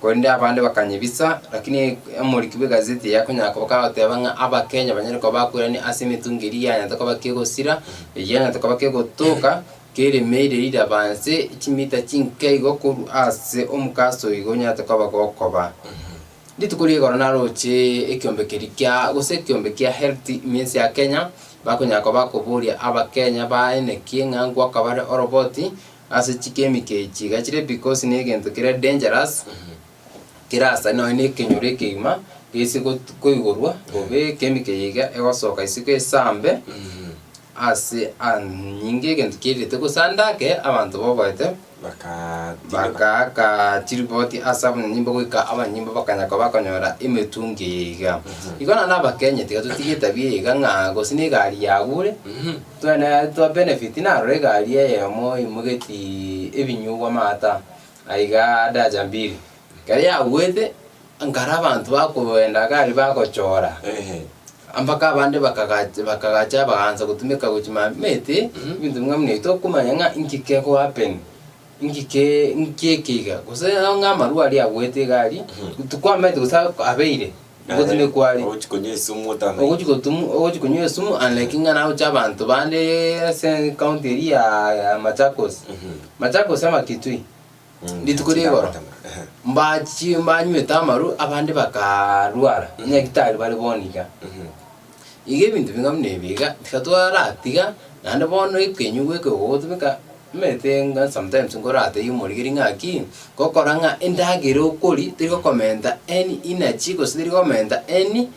korende abande bakanyebisa, lakini omoriki bwa egazeti eye akonyara koba kagoteba ng'a Abakenya banyare koba bakoirania ase emetungi eria yanyarete koba kegosira, eyio yanyarete koba kegotoka, keremeire riraba nse chimita chinke igo korwa ase omokaso igo onyarete koba gokoba. Rituko ria igoro naroche ekiombe keria kia gose ekiombe kia Health ime ense ya Kenya, bakonyara koba bakoboria abakenya baenekie ng'a ngoaka bare oroboti ase chikemiko echi iga chire because na egento kere dangerous, kerasani nonye na ekenyoro ekegima gese got koigorwa bobe ekemiko eye iga egosoka isiko esambe ase anyinge egento kierete gose ande ake abanto boboete. Bakaaka chiripoti ase abanyanyimbo goika abanyanyimbo bakanya koba bakonyora emetungi eye iga. Igo naende Abakenya tiga totige etabia eye iga ng'a gose na egari yagure, twene twa benefit narora egari eyemo eimogeti ebinyugwa amaata aiga daraja mbili. Ekero yagwete, nkare abanto bakogenda gari bagochora, mpaka abande bakagacha bakagacha bagaansa gotumeka gochia mambia omanyete, ebinto buna buna ebi tokomanya ng'a inki kego happen, inki ke inki eke iga, gose ng'a amarwa aria agwete iga aria, tokwamaete gose abeire, ngotumekwa are. Ogochi konywa esumu otamanyeti. Ogochi gotumu ogochi konywa esumu unlike ng'a nagocha abanto bande ase ekaunti eria ya ya Machakos, Machakos ama Kitui. Rituko ria igoro, mbachi mbanywete amaru, abande bakarwara, nyagitari bare bono iga. Iga ebinto binga buna ebi iga, tiga twaratiga, naende bono ekenyugwa eke ogotumeka, omanyete nga sometimes nkoratebie omorigeri ng'aki, gokora ng'a endagera okoria teri gokomenta any energy gose teri gokomenta any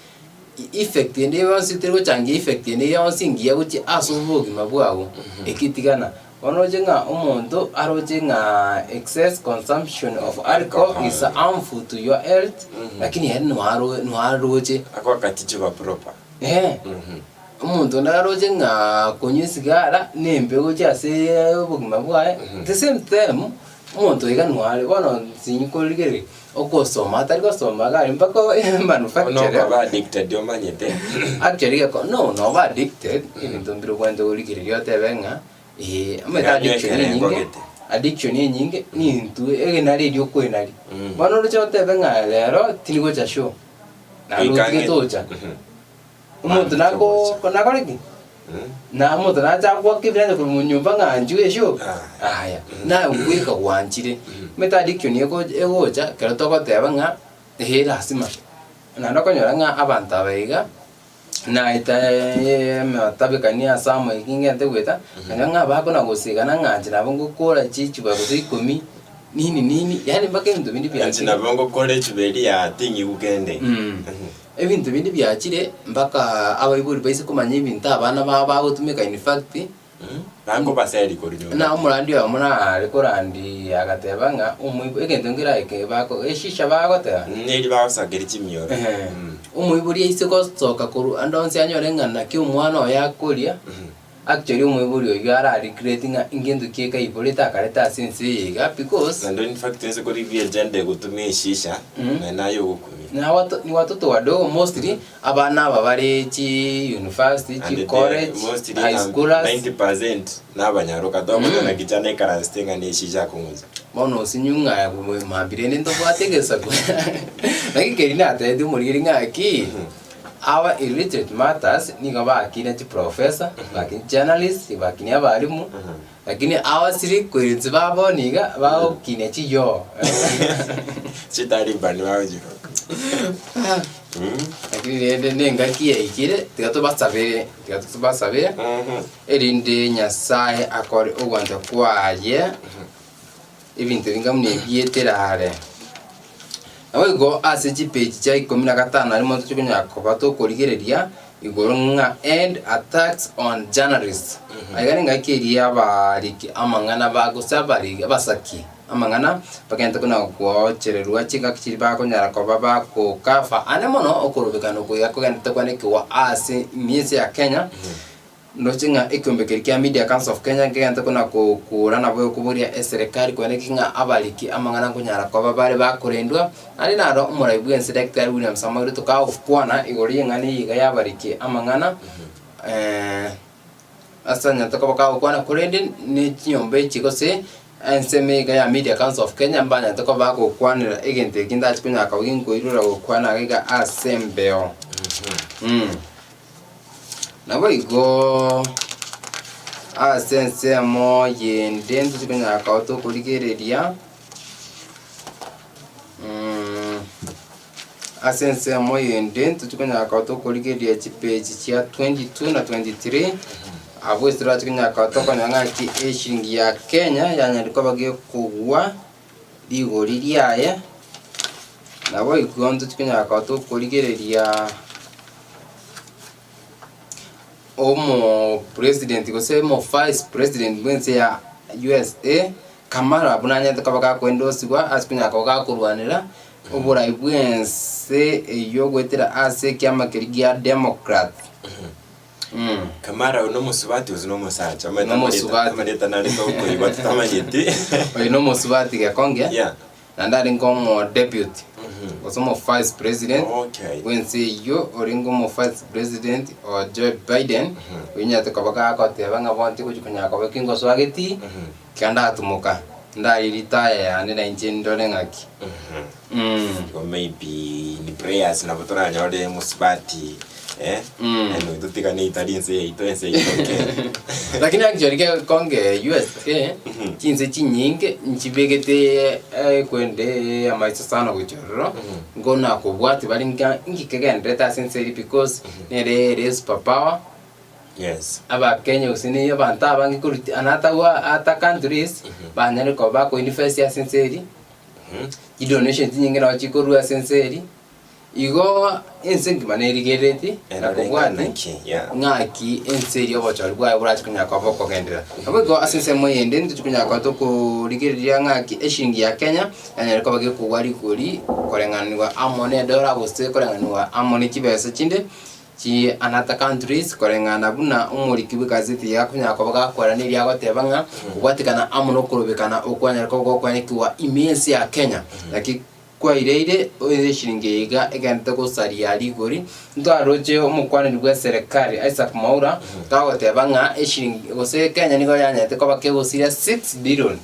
effect ende yonsi teri gochangia effect ende yonsi engiya gochia ase obogima bwago, eki tigana. Bono roche ng'a omonto aroche ng'a excess consumption of alcohol is harmful to your health, lakini ere noaro noaroche. Ako akatichiwa proper. Eeh, omonto onde aroche ng'a konywa esigara nembe gochia ase obogima bwaye, the same time, omonto iga noare bono nsinyi korigereria, okosoma atari gosoma iga aria mpaka Bono manufacture. okaba addicted omanyete. Actually geko no noba addicted, ebinto mbire obwenerete korigereria otebe ng'a Ee, omanyete Yanywa addiction ekerengo enyinge, gete. addiction enyinge nintwe egenari eria okoenaria. Mm. Bono oroche otebe ng'a rero tindi gocha show, naende Goika otige ang'e. tocha. Mhm. Omonto Mambia nako togocha. nakore ki? Mm. Na omonto nacha agoaka ebiranya korwa monyomba ng'a nchwe eshow, Ah. aya, naye bweka gwanchire. Omanyete addiction ego egocha ekero togoteba ng'a eeh lasima. Naende okonyora ng'a abanto aba iga. Naeta amatabekani ase amoika ingente goeta, nkaigwa ng'a bakona gosigana ng'a inche nabo ngokora chichuba gose ikomi, nini nini, yaani mpaka ebinto binde Inche biachire. nabo ngokora echuba eria ya ting'igu kende. Ebinto binde biachire mpaka abaibori baise komanya ebinto abana babo bagotumeka in fact, Bakobaseri korwa nyomba. Na omorandi oyomo nare korandia agateba ng'a omoibo egento nkere eke bako eshisha bagoteba. Neri bagosakeria chimioro. Ehe. Omoibori aise gosoka korwa ande onsi anyore ng'a naki omwana oye akoria, actually omoibori oyio ara regret ng'a ngento ki ekaiborete akareta ase ense eye iga because Naende in fact onsi korigia agenda egotumia eshisha, naende naye ogokumia. Na wato ni watoto wadogo mostly abana aba bare chi university, And chi the college, mostly high schoolers. 90% nabanyaroka tokonyora naki chana ekaransete ng'a neshisha akong'usa. Bono osinyu ng'a mambia rende ntobwate egesaku. Naki keri natebeti omorigeri ng'aki, our illiterate matters nigo bakina chiprofessor, bakina chijournalist, bakina abalimu, lakini abasiri koirensi ba bono iga bagokinia chiyoo. Chitaliban bagochiroka. Lakini rende na engaki yaikire, tiga tobasabere, tiga tobasabere. Erinde Nyasae akore ogwancha kwaye, ebinto binga buna ebi etere are. Naboigo ase chipeji chia ikomi na gatano na rimo tochikonyara koba tokorigereria igoro ng'a End Attacks on Journalists. Aiga nengaki eria abariki amang'ana ba gose abariki abasaki amang'ana bagente kona gochererwa chingaki chiria bakonyara koba bagokafa ande mono okorobekana oko iga kogenderete kwanekigwa ase emiesi ya Kenya. Ndoche ng'a ekeombe keria kia Media Council of Kenya nkegente kona kokura nabo okoboria eserekari koeneki ng'a abariki amang'ana nkonyara koba bare bakorendwa. Naende naro omorai bw'ense Daktari William Samoei Ruto kagokwana igoro y'eng'ana eye iga y'abariki amang'ana ase anyarete koba kagokwana korende ne chinyomba echi gose ensemo iga ya Media Council of Kenya mbanyarete koba bagokwanera egento eki ndache konyara koba ginkoirora gokwana iga ase embeo. Naboigo ase ensemo yende ntochi konyara koba tokorigereria, ase ensemo yende ntochi konyara koba tokorigereria chipeji chia 22 na 23, abwo ase torache konyara koba tokonyora ng'aki eshiringi ya Kenya yanyarire koba gekogwa rigori riaye, naboigo ntochi konyara koba tokorigereria. Omo president gose omo vice president bwense ya USA, Kamala buna anyarete koba gakoendosigwa ase konyara koba gakorwanera oborai bwense eywo goetera ase ekiama keria gia Democrat. Kamala oyo nomosubati gose nomosacha? Omanyete Nomosubati. amareta nare tokoigwa totamanyeti. Oyo nomosubati gekonge. Yeah. Naende arenge omo deputy gose omo vice president Okay. bwense eyio orenge omo vice president o Joe Biden oinyarete koba gagoteba ng'a bono tigochi konyara koba eki ngosoa getii tiga ndatumoka ndari retire yane na inche ndore ng'aki. Igo maybe ni prayers nabo toranyore mosubati eh, anyway totigane itari ense yaito ense yaito Kenya. Lakini actually gekonge USA chinse chinyinge nchibegete ekwende amaiso sana gochia ororo ngona kobwati bare nka inki kegenderete ase ense eria because nere ere super power Yes. Abakenya gose ne abanto abange korwa another other countries banyare koba bako invest ase ense eria. Chidonation chinyinge nabo chikorwa ase ense eria, igo ense engima nerigereretie na Erore kobwati ng'aki, yeah. ng'aki ense eria obochori bwaye borache konyara koba bokogenderera. Nabo igo ase ensemo eyende ntochi konyara koba tokorigereria ng'aki eshiringi ya Kenya yanyare koba gekogwa rigori koreng'anigwa amo na edollar gose koreng'anigwa amo ne chibesa chinde. Chi another countries koreng'ana buna omoriki bw'egazeti yakonyara koba gakwerana eria agoteba ng'a kobwatekana amo nokorobekana okwanyara koba gokwanekigwa ime y'ense ya Kenya. Naki kwaireire eshiringi eye iga egenderete gosaria rigori. Ntwaroche omokwaneri bw'eserekari Isaac Mwaura gagoteba ng'a eshiringi gose Kenya nigo yanyarete koba kegosiria 6 billion.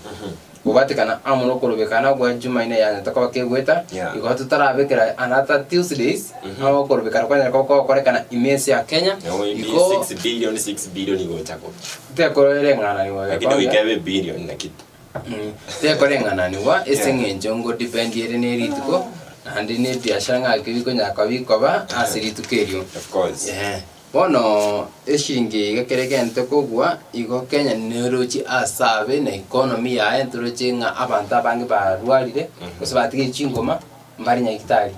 Kobatekana amo nokorobekana gwa Jumaine yanyarete koba kegoeta, Yeah. igo totarabekera another Tuesdays, amo okorobekana kwanyare koba kogokorekana ime ense ya Kenya, Nabo maybe igo 6 billion 6 billion igocha ko. tekoreng'ananigwa Lakini gekonge. goika ebe billion na kitu. Tekoreng'ananigwa ase Yeah. eng'encho ngo depend ere ne rituko, naende ne ebiashara ng'aki bikonyara koba bikoba ase rituko erio. Of course. Eeh. Bono eshiringi eye iga kere egente kogwa, igo Kenya neroche ase abe na economy yaye ntoroche ng'a abanto abange barwarire, gose batigire chingoma, mbare nyagetari.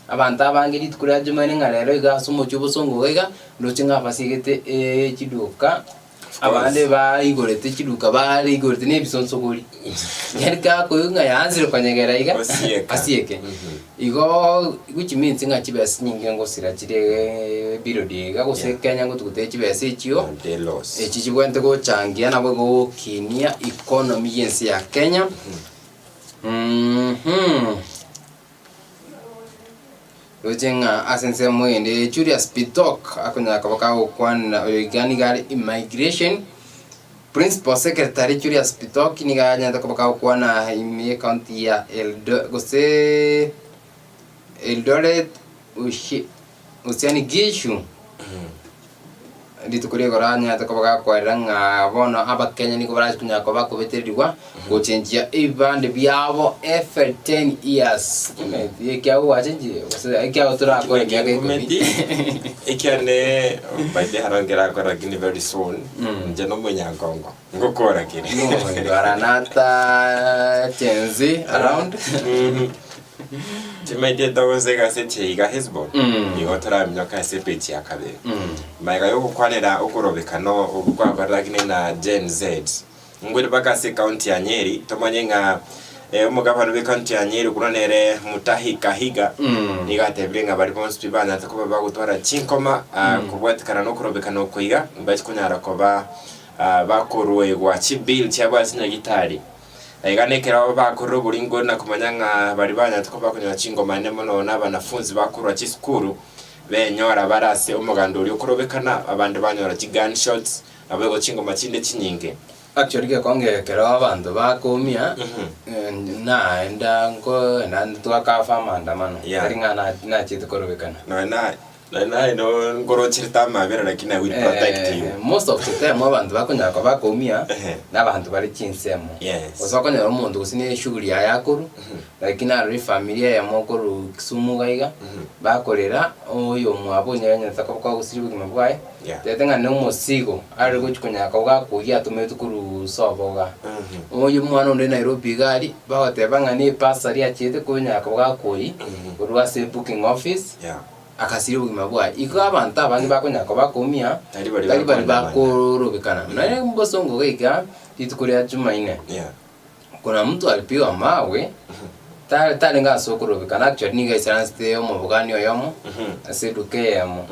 Abanto abange rituko ria jumaine ng'a rero iga ase omochie o bosongo iga iga, ndoche ng'a basigete chiduka. Abande baigorete chiduka bare igorete na ebisonsogori. Yaani gakoigwa ng'a yaansire konyegera iga, Osieka. asieke. Igo which means ng'a chibesa chinyinge ngosira chire period iga gose Yeah. Kenya ngotugutee chibesa echio, The loss. echi chibwenerete gochangia nabo gokinia economy ya ense ya Kenya. Mhmm. Roche ng'a ase ensemo eyende Julius Bitok akonyara koba kagokwanera oyo iga nigo are immigration principal secretary Julius Bitok nigo anyarete koba kagokwana ime y'ecounty ya Eldo gose Eldoret Ushi Usiani Gishu. Rituko rigoro anyarete koba gakwarera ng'a bono Abakenya nigo barache konyara koba bakobetererigwa gochenchia ebibande biabo every 10 years. Ekiagera gwachenchire gose ekiagera torakore emiaka ikomi. Ngumeti ekiane by the haro ngerakora lakini very soon nche nomonyankongo ngokora kere No, you are another Gen Z around. Chimaite togonsa egaseti eye iga Hesbon, Mm. nigo toraminyoke ase epeji ya kabere. Mm. Magega y'ogokwanera okorobekano okwo kwakorerakine na Gen Z, ngwere mpaka ase ekaunti ya Nyeri, tomanye ng'a eh, omogabana bw'ekaunti ya Nyeri okwo nere Mutahi Kahiga, Mm. nigo atebire ng'a baria bonsi pi banyarete koba bagotwara chinkoma ah, kobwatekana na okorobekana okwo iga, mbachi konyara koba ah, bakoruegwa chibill chiabo ase nyagitari. Aiga nekero bakorire oboringo na komanya ng'a baria banyarete koba bakonyora chingoma ane mono nabanafunzi bakorwa chisukuru, benyora bare ase omoganda oria okorobekana, abande banyora chigun shots, naboigo chingoma chinde chinyinge. Actually gekonge ekero abanto bakoumia, naenda nkoenda twakafa amaandamano, Yeah. tari ng'a na- nachiete korobekana. Nonya na Naye naye no nkorocherete amabera lakini I will protect you. Eh, most of the time abanto bakonyara koba bakoumia Ehe. na abanto bare chinsemo Yes. gose okonyora omonto gose na eshughuli yaye akorwa lakini arore efamiri eyemo okorwa Kisumu iga iga bakorera oyo omwabo onye onyarete koba kagosiria obogima bwaye Yeah. tete ng'a na omosigo are gochi konyara koba gakoyia atometwe korwa sobo igaa. Oyo omwana onde Nairobi iga aria bagoteba ng'a na ebasari achiete konyara koba gakoyia korwa ase booking office. Yeah. Akasiria obogima bwaye. Igo abanto abange bakonyara koba bakoumia, Tari baria tari baria bakoandamana. bakorobekana. Nonya mbosongo iga rituko ria Jumanne, Yeah. kuna mtu alipigwa mawe, tare tarenge ase okorobekana actually nigo aisaransete omobogani oyomo, ase eduka eyemo,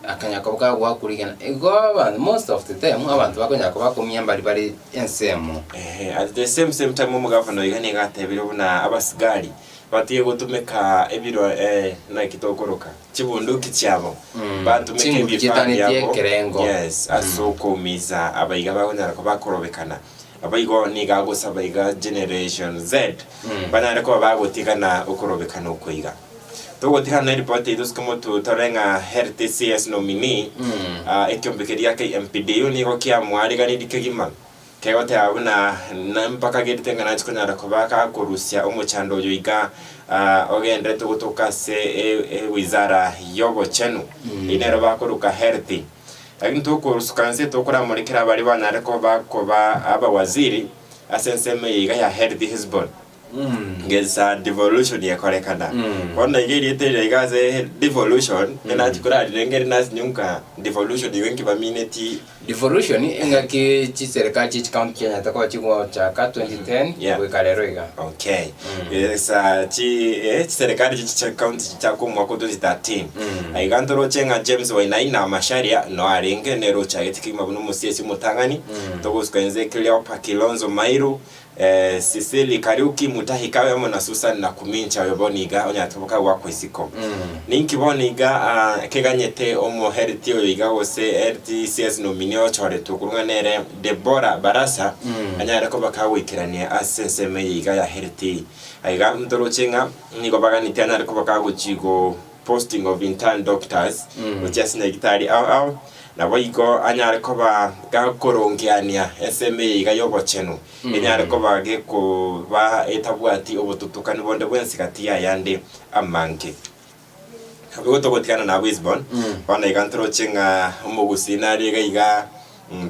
akanya koba kagoakwa rigena. Igo abanto most of the time abanto bakonyara koba bakoumia mbari bare ensemo. Ehe, at the same same time omogavana oiga nigo atebire buna abasigari Batige gotumeka ebiro eh, naki tokoroka chibunduki chiabo Mm, batumeke chinguru ebifaa chietanetie biabo ekerengo. yes ase okoumisa abaiga bagonyara koba bakorobekana abaigo nigo agosaba iga generation Z banyare koba bagotigana okorobekana okwo iga. Togotigana na eripoti yaito ase omotu tore ng'a Health CS nominee ah, ekiombe keria KMPDU nigo kiamwariganirie kegima Kegoteba buna mpaka gerite ng'a nache konyara koba gakorusia omochando oyo iga ogenderete gotoka ase ewizara y'obochenu, eyio nero bakoroka health. Lakini tokorusuka nse tokoramorekera baria banyare koba koba abawaziri ase ensemo eye iga ya health Hesbon. Ngesa devolution ekorekana. Bono iga erieta eria iga ase devolution, enachi korarire nasinyunka devolution igo inki bamineti. Devolution engaki chiserikali chie chicounty chianyarete koba chigochaka 2010 Yeah. goika rero iga. Okay. Gesa chi eh, chiserikali chichi chia county chichaka omwaka o 2013. Aiga ntoroche ng'a James Wainaina Macharia no arenge nere ochagete kegima buna omosiesi omotang'ani. Togosuka inse Cleopa Kilonzo Mairu, eh, Sicily Kariuki Mutahi Kawe amo na Susan Nakumincha oyo bono iga onyarete koba kagwakwa isiko. Ninki bono iga ah, keganyete omoheriti oyo iga gose heriti CS nominee ochoretwe korwa ng'a nere Deborah Barasa anyare koba kagoikerania ase ensemo eye iga ya heriti. Aiga ntoroche ng'a nigo baganeti anyare koba kagochi go posting of intern doctors gochia ase nyagitari ao ao naboigo anyare koba gakorongeania ensemo eye iga y'obochenu enyare koba gekoba etabwati obotutukani bonde bwensi gati y'ayande amange. Naboigo togotigana na abwo Hesbon, bono iga ntoroche ng'a omogusii nare iga iga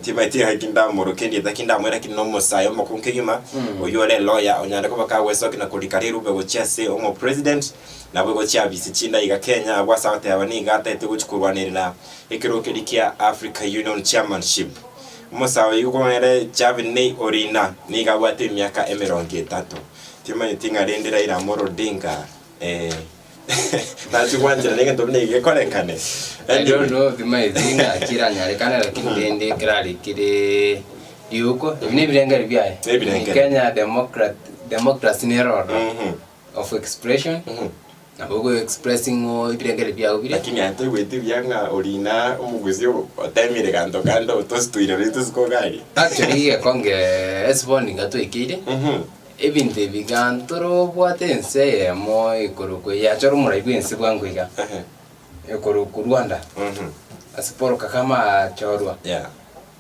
timaeti ng'aki ndamoroke erieta ki ndamoe lakini na omosae omokungu kegima, oyio ore elawyer onyare koba kagwesokia na korika rirube gochia ase omopresident, naboigo chiafisi chinde aiga Kenya abwo ase agoteba nigo atagete gochia korwanerera ekerogo keria kia Africa Union Chairmanship. Omosae oyio nere Javiney Orina nigo abwate emiaka emerongo etato. Timanyeti ng'a rende Raila Amolo Odinga eh, nachia gwancherana egento buna eke gekorekane. I don't Anyway. know timaeti ng'a kiranyarekane lakini rende kerarikire riuko ebi nebirengererio biaye. Nebirengererio. Kenya democrat democracy nere ororo Mhm. of expression Mhm. nabo ogo expressing ng'o ebirengererio biago bire. Lakini aye toigweti buya ng'a orina omogusi otemire ganto kande otostoire rituko gari. Actually gekonge esiboni iga twaikeire. Mhm. Ebinto ebi iga ntorobwate ense eyemo ekorokwa eyachora omorai bw'ense bwango iga, Ehe. ekorokwa Rwanda, Mhm. ase Paul Kagame achorwa. Yeah.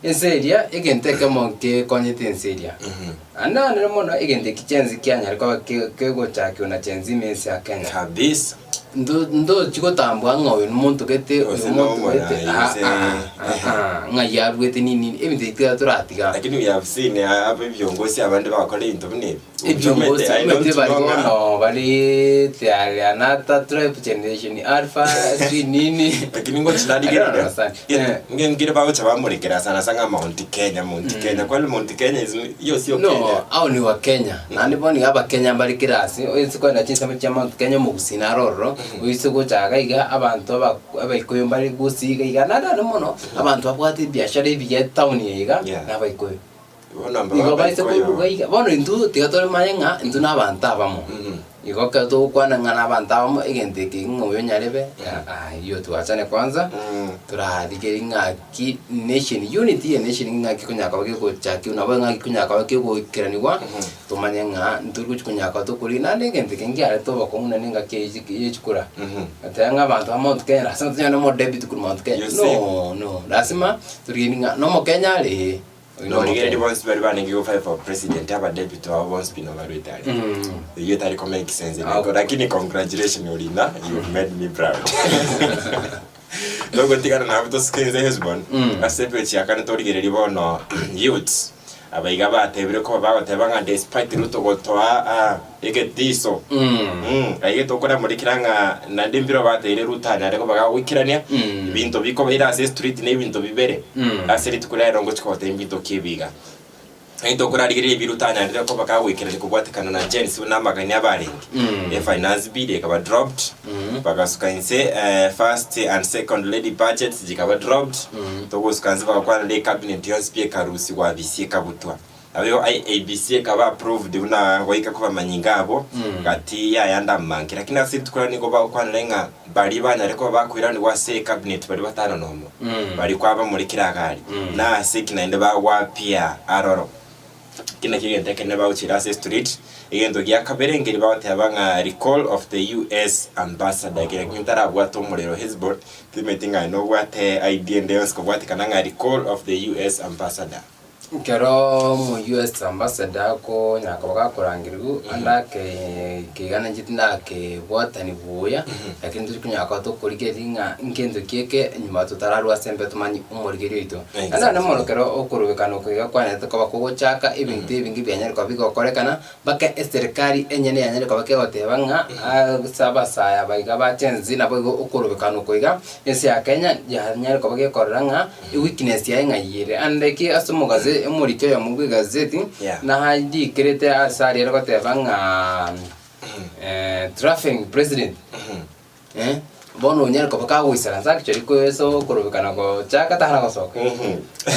Ense eria, egento ekemo gekonyete ense eria, Mhm. naende naende mono egento eki chiense kianyare koba ke- kegochakiwa na chense ime ense ya Kenya. Kabisa. Ndo ndochi gotambua ng'a oyo nomonto gete, oyo Gose nomonto gete, nomorai, aa gose- aa, aa, ng'ai aruete nini nini, ebinto ebi tiga toratiga. Lakini we have seen aba ebiongosi abande bagokora ebinto buna ebi. Ebiongosi I don't omanyete bari know ng'a- bono bari tayari another tribe generation alpha sijui nini Lakini ngochi I don't narigereria. understand. Eh. Ngire bagocha bamorekera sana sana ng'a Mount Kenya, Mount Kenya. Kwani Mount Kenya is iyo sio No, Kenya. ao ni wa Kenya. Naende bono iga abakenya mbare kera ase, oise kogenda chinsemo chia Mount Kenya omogusii naro ororo, oise gocha iga iga abanto aba abaikuyu mbare gusii iga iga naende naende mono, abanto babwate ebiashara ebiya etown eye iga, Yeah. na abaikuyu. Bono Igo baise abaikuyu. koruga iga, bono intwe tiga toremanye ng'a intwe na abanto abamo. Igo ekero togokwana ng'a na abanto abamo, egento eke ng'a oyo nyarebe, aa hiyo tuachane kwanza, torarigereria ng'aki nation, unity ye nation ng'aki ekonyara koba kegochakiwa nabo ng'aki ekonyara koba kegoikeranigwa, tomanye ng'a ntori gochi konyara koba tokorigia naende egento eke nkiarete obokong'u naende engaki eye ye chikura. Otebe ng'a abanto ba Mount Kenya lasima tonyore na omodebute korwa Mount Kenya, You see? no no, lasima torigereria ng'a na omokenya are ee. Oyo Norigereria nomokenya. bonsi baria barenge go fight for president aba deputy babo bonsi pi nobarwete aria. Eyio etari ko make sense Ah, nako lakini congratulation Orina you've made me proud. Togotigana nabo tosuke inse Hesbon ase epeji ya kane torigererie bono youths aba iga batebire koba bagoteba ng'a despite Ruto gotoa ah, egetiso Mm, aiga tokoramorikera ng'a naende mbiro bateire Ruto anyare koba gagoikerania ebinto bikobaire ase estreet na ebinto bibere ase rituko riaye rongochia kogotebia mbinto ki ebi iga. Naende tokorarigereria ebi Ruto anyarire koba kagoikerania kobwatekana na Gen Z buna amagani abarenge. Efinance bill ekaba dropped, bagasuka inse first and second lady budgets chikaba dropped, togosuka inse bagakwana ecabinet yonsi pi ekarusigwa abisi ekabutwa. Naboigo IEBC ekaba approved buna goika kobamanyinga abo gati y'ayande amange. Lakini ase rituko riria nigo bagokwanera ng'a baria banyare koba bakoiranigwa ase ecabinet baria batano nomo, baria kwabamore kera agari, na ase ki naende bagwapia aroro. Eki nakio egento ekenene bagochiera ase street. Egento gia kabere nkeri bagoteba ng'a recall of the US ambassador, ekero ekio ntarabwate omorero Hezbon, timanyeti ng'a nobwate idea ende yonsi kobwatekana ng'a recall of the US ambassador. Ekero omo US ambassador akonya koba gakorangerigwa, ande ake keigana inche tindakebwatani buya, lakini tori konyara koba tokorigereria ng'a nkento ki eke nyuma totararwa ase embe tomanye omorigereria oito. Naende naende mono ekero okorobekana oko iga kwanarete koba kogochaka ebinto ebinge bianyare koba bigokorekana, mpaka eserikari enyene yanyare koba kegoteba ng'a ase abasae aba iga ba Gen Z naboigo okorobekana oko iga, ense ya Kenya yanyare koba gekorora ng'a eweakness yaye ng'ai ere. Ande ki ase omogaze omoriki oyomo bwa egazeti, Yeah. narikerete ase aria ere goteba ng'a travelling president, eh, bono onyare koba kagoisaransa actually ase okorobekana gochaka tara gosoka.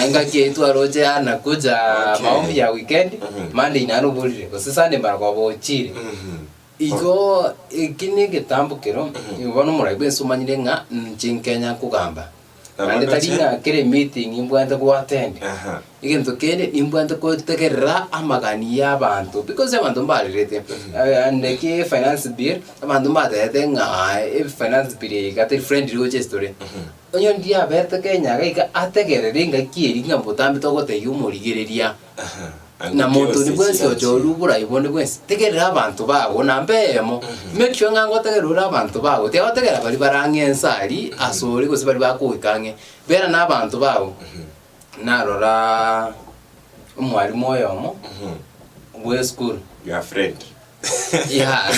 Engaki eyio twaroche anakuja Okay. maombi ya weekend, Monday naende oborire, gose Sunday maragoba ochire. Igo eki na egetambo kero, igo bono omorai bwensi omanyire ng'a inche nkenya nkogamba. Nabo Naende tari ndoche. ng'a kera emeeting nimbwate goattend. Aha. Egento kende nimbwate gotegerera amagani ya abanto because abanto mbarerete ande ki finance bill, abanto mbatebete ng'a efinance bill eye iga teri friendly gocha ase tore. Onye ndiabete Kenya iga iga ategerere engaki eria ng'a botambe togotebia omorigereria. Na monto onde bwensi ochoorwe oborai bonde bwensi, tegerera abanto bago, namba eyemo, make sure ng'a ngotegerera ore abanto bago, tiga gotegerera baria bare ang'e ense aria asore gose baria bakogoika ang'e, bera na abanto bago. Narora omwalimu oyomo bwa esukuru. Your friend. Yeah.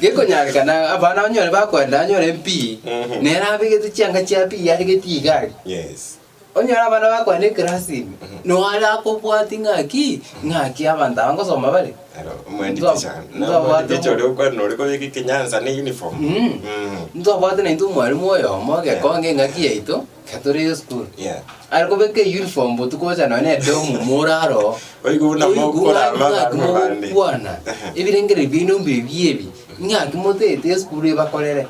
Gekonyarekana abana onyore bakoenda anyore pi, nere abegete chianga chia pi aregeti igari. Yes. Onyore abana bakwana eclass ime, noare akobwati ng'aki, ng'aki abanto aba ngosoma bare. Ero, omwendi Ntwa- teacher, na ntwabwate omwendi teacher omo- oria okwana oria kobeka ekenyansa ne uniform. Mm. Mm. Ntwabwate naintwe omwalimu oyomo egekonge eng'aki yaito, ekero tore esukuru. Yeah. Are kobeka euniform botuko gocha nonya na edomu morare oo. Oigwe buna Oigwe mokorama ng'aki abanto bande. mogokwana, ebirengererio biaino mbibe ebi, ng'aki motaete esukuru ebakorere.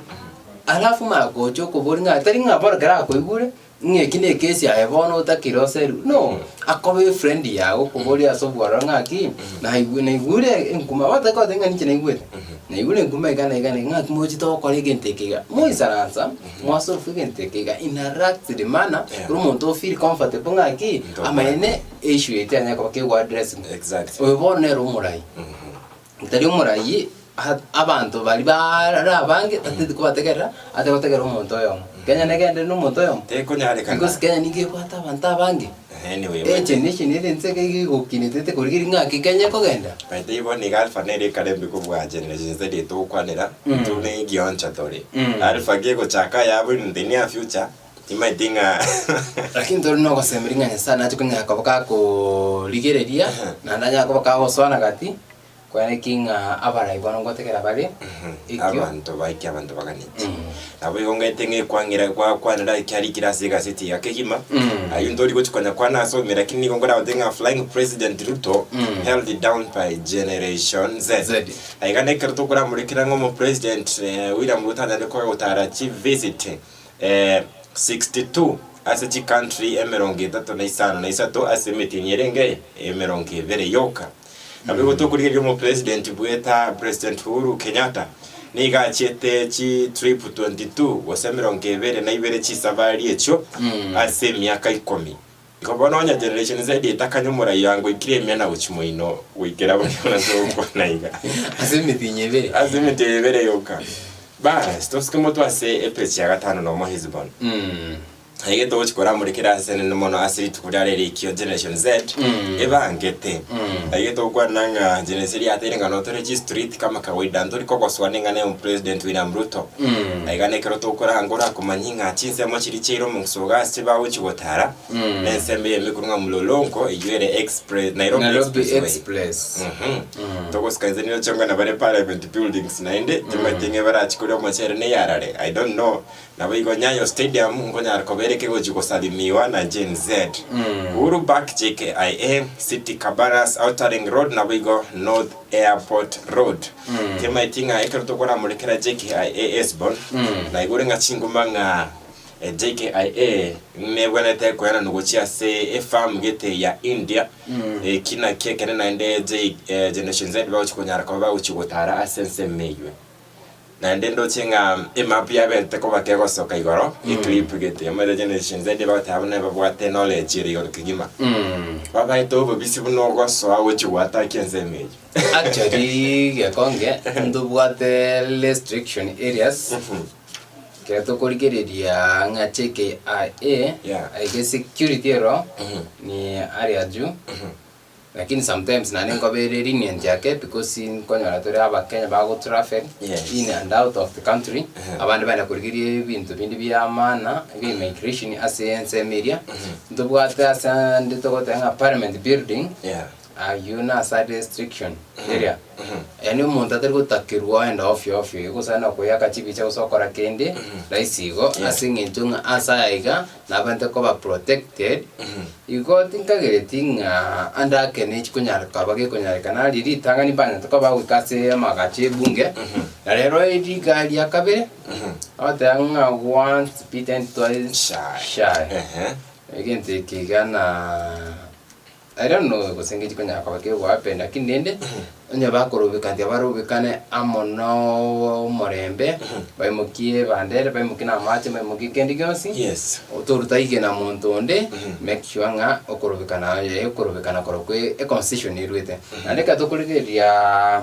Alafu omanye gocha okoboria ng'a tari ng'a bono ekero akoigure, ng'a eki na ekesi aye bono otakire oserwe, no, akobe efriend yago okoboria ase obwororo ng'aki, naigwe naigure enkuma, bono tari koteba ng'a ninche naigwete, naigure enkuma iga na iga na iga ng'aki mochete gokora egento eke iga, moisaransa, mwasolve egento eke iga in a relaxed manner, Yeah. ore omonto o feel comfortable ng'aki, Ntokwana. amaene issue eye tianyare koba kego address. Exactly. Oyo bono nere omorai. Tari omorai a- abanto baria baare abange tateti kobategerera, ate gotegerera omonto oyomo. Kenya negenderere na omonto oyomo? Tekonyarekana. Because Kenya nigo ebwate abanto abange. Anyway, Eche nation ere ense iga egokinete tekorigereria ng'aki Kenya ekogenda. By the way, bono iga Alpha nere ekarembe kobua generation Z eye togokwanera, intwe buna egioncha tore. Alpha gegochaka yabo in the near future, Timanyeti ng'a Lakini tori nogosemeria ng'a Nyasae nache konyara koba gakorigereria, naende anyare koba kagosoana gati, kweneki ng'a abarai bono ngotegera bare ekio. Abanto baike abanto baganetie. Nabo igo ngaete ng'a ekwang'era gwakwanera ekiarikire ase egaseti ya kegima, ayio ntori gochi konya kwana asomire lakini nigo nkoragote ng'a Flying President Ruto held down by Generation Z. Z. Aiga nekero tokoramorekera ng'a omopresident William Ruto anyare koba gotara chivisit 62 ase chicountry emerongo etato na isano na isato ase emetienyi erenge eye emerongo ebere yoka. Nabo igo tokorigereria omopresident bweta President Uhuru Kenyatta nigo achiete chi trip 22 gose emerongo ebere na ibere chisafari echio ase emiaka ikomi. Igo bono onye generation Z etakanya omorai ango ikire emia na gochia moino goikera bono buna togokwana iga. Ase emetienyi ebere. Ase emetienyi ebere yoka. Bas, tosike motwe ase epeji ya gatano nomo Hesbon. Iga togochi koramorikera ase enene mono ase rituko ria rero ekio generation Z ebangete. Iga togokwana ng'a generation Z yateire ng'a notore chistreet kama kawaida ntori kogoswa neng'ana ya omopresident William Ruto. Iga nekero tokoranga orakomanyia ng'a chinsemo chiria chiaire omong'uso iga ase bagochi gotara, nensemo eyemo ekorwa ng'a Mlolongo eywo ere express Nairobi Nairobi Expressway. Express. Mhm. Togosika inse nigo chionga nabare parliament buildings naende timanyeti ng'a barachi koria omochere ne eyarare I don't know. Nabo igo Nyayo Stadium nkonyara koba ere kegochi gosalimiwa na Gen Z. Uhuru Park JKIA, City Cabanas, Outer Ring Road nabo igo North Airport Road. Timanyeti ng'a ekero tokoramorekera JKIA Hesbon, naigure ng'a chinguma ng'a JKIA nebwenerete koenanwa gochia ase efarm gete ya India, eki nakio ekene naende J Generation Z bagochia konyara koba bagochia gotara ase ensemo eywe. Naende ndoche ng'a emap yaberete koba kegosoka igoro, eclip gete, omanyete Generation Z bagoteba buna babwate knowledge ere igoro kegima. Babaete obobisi buna ogosoa gochia goatakia ensemo eywo. Actually gekonge ntobwate restriction areas ekero tokorigereria ng'a JKIA Yeah. ege security ero ni area juu lakini sometimes naende nkoba ere lenient ake because nkonyora tore abakenya bago travel Yes. in and out of the country abande baenda korigeria ebinto binde bia maana bia immigration ase ensemo eria ntobwate ase ande togoteba ng'a parliament building Yeah. Ayio nase are restriction area, yaani omonto atari gotakerwa oenda ofio ofio igo gose aende koyaka chibicha gose okora kende rahisi igo ase eng'encho ng'a ase aya iga nabwenerete koba protected, igo tinkagereti ng'a ande ake nechi konyareka bagekonyarekana riria ritang'ani mbanyarete koba bagoika ase amagacho ebunge, na rero riga ria kabere, bagoteba ng'a once bitten twice Shy. shy. Ehe. Egento eke iga na. I don't know gose ngechi konyara koba kegoa happen lakini rende onye bakorobeka ntiga barobekane amo no omorembe, baimokie ebandere, baimokie na amache, baimokie kende gionsi, Yes. otoruta igena monto onde, make sure ng'a okorobekana aye okorobekana korokwo econstitution erwete. Naende ekero tokorigereria.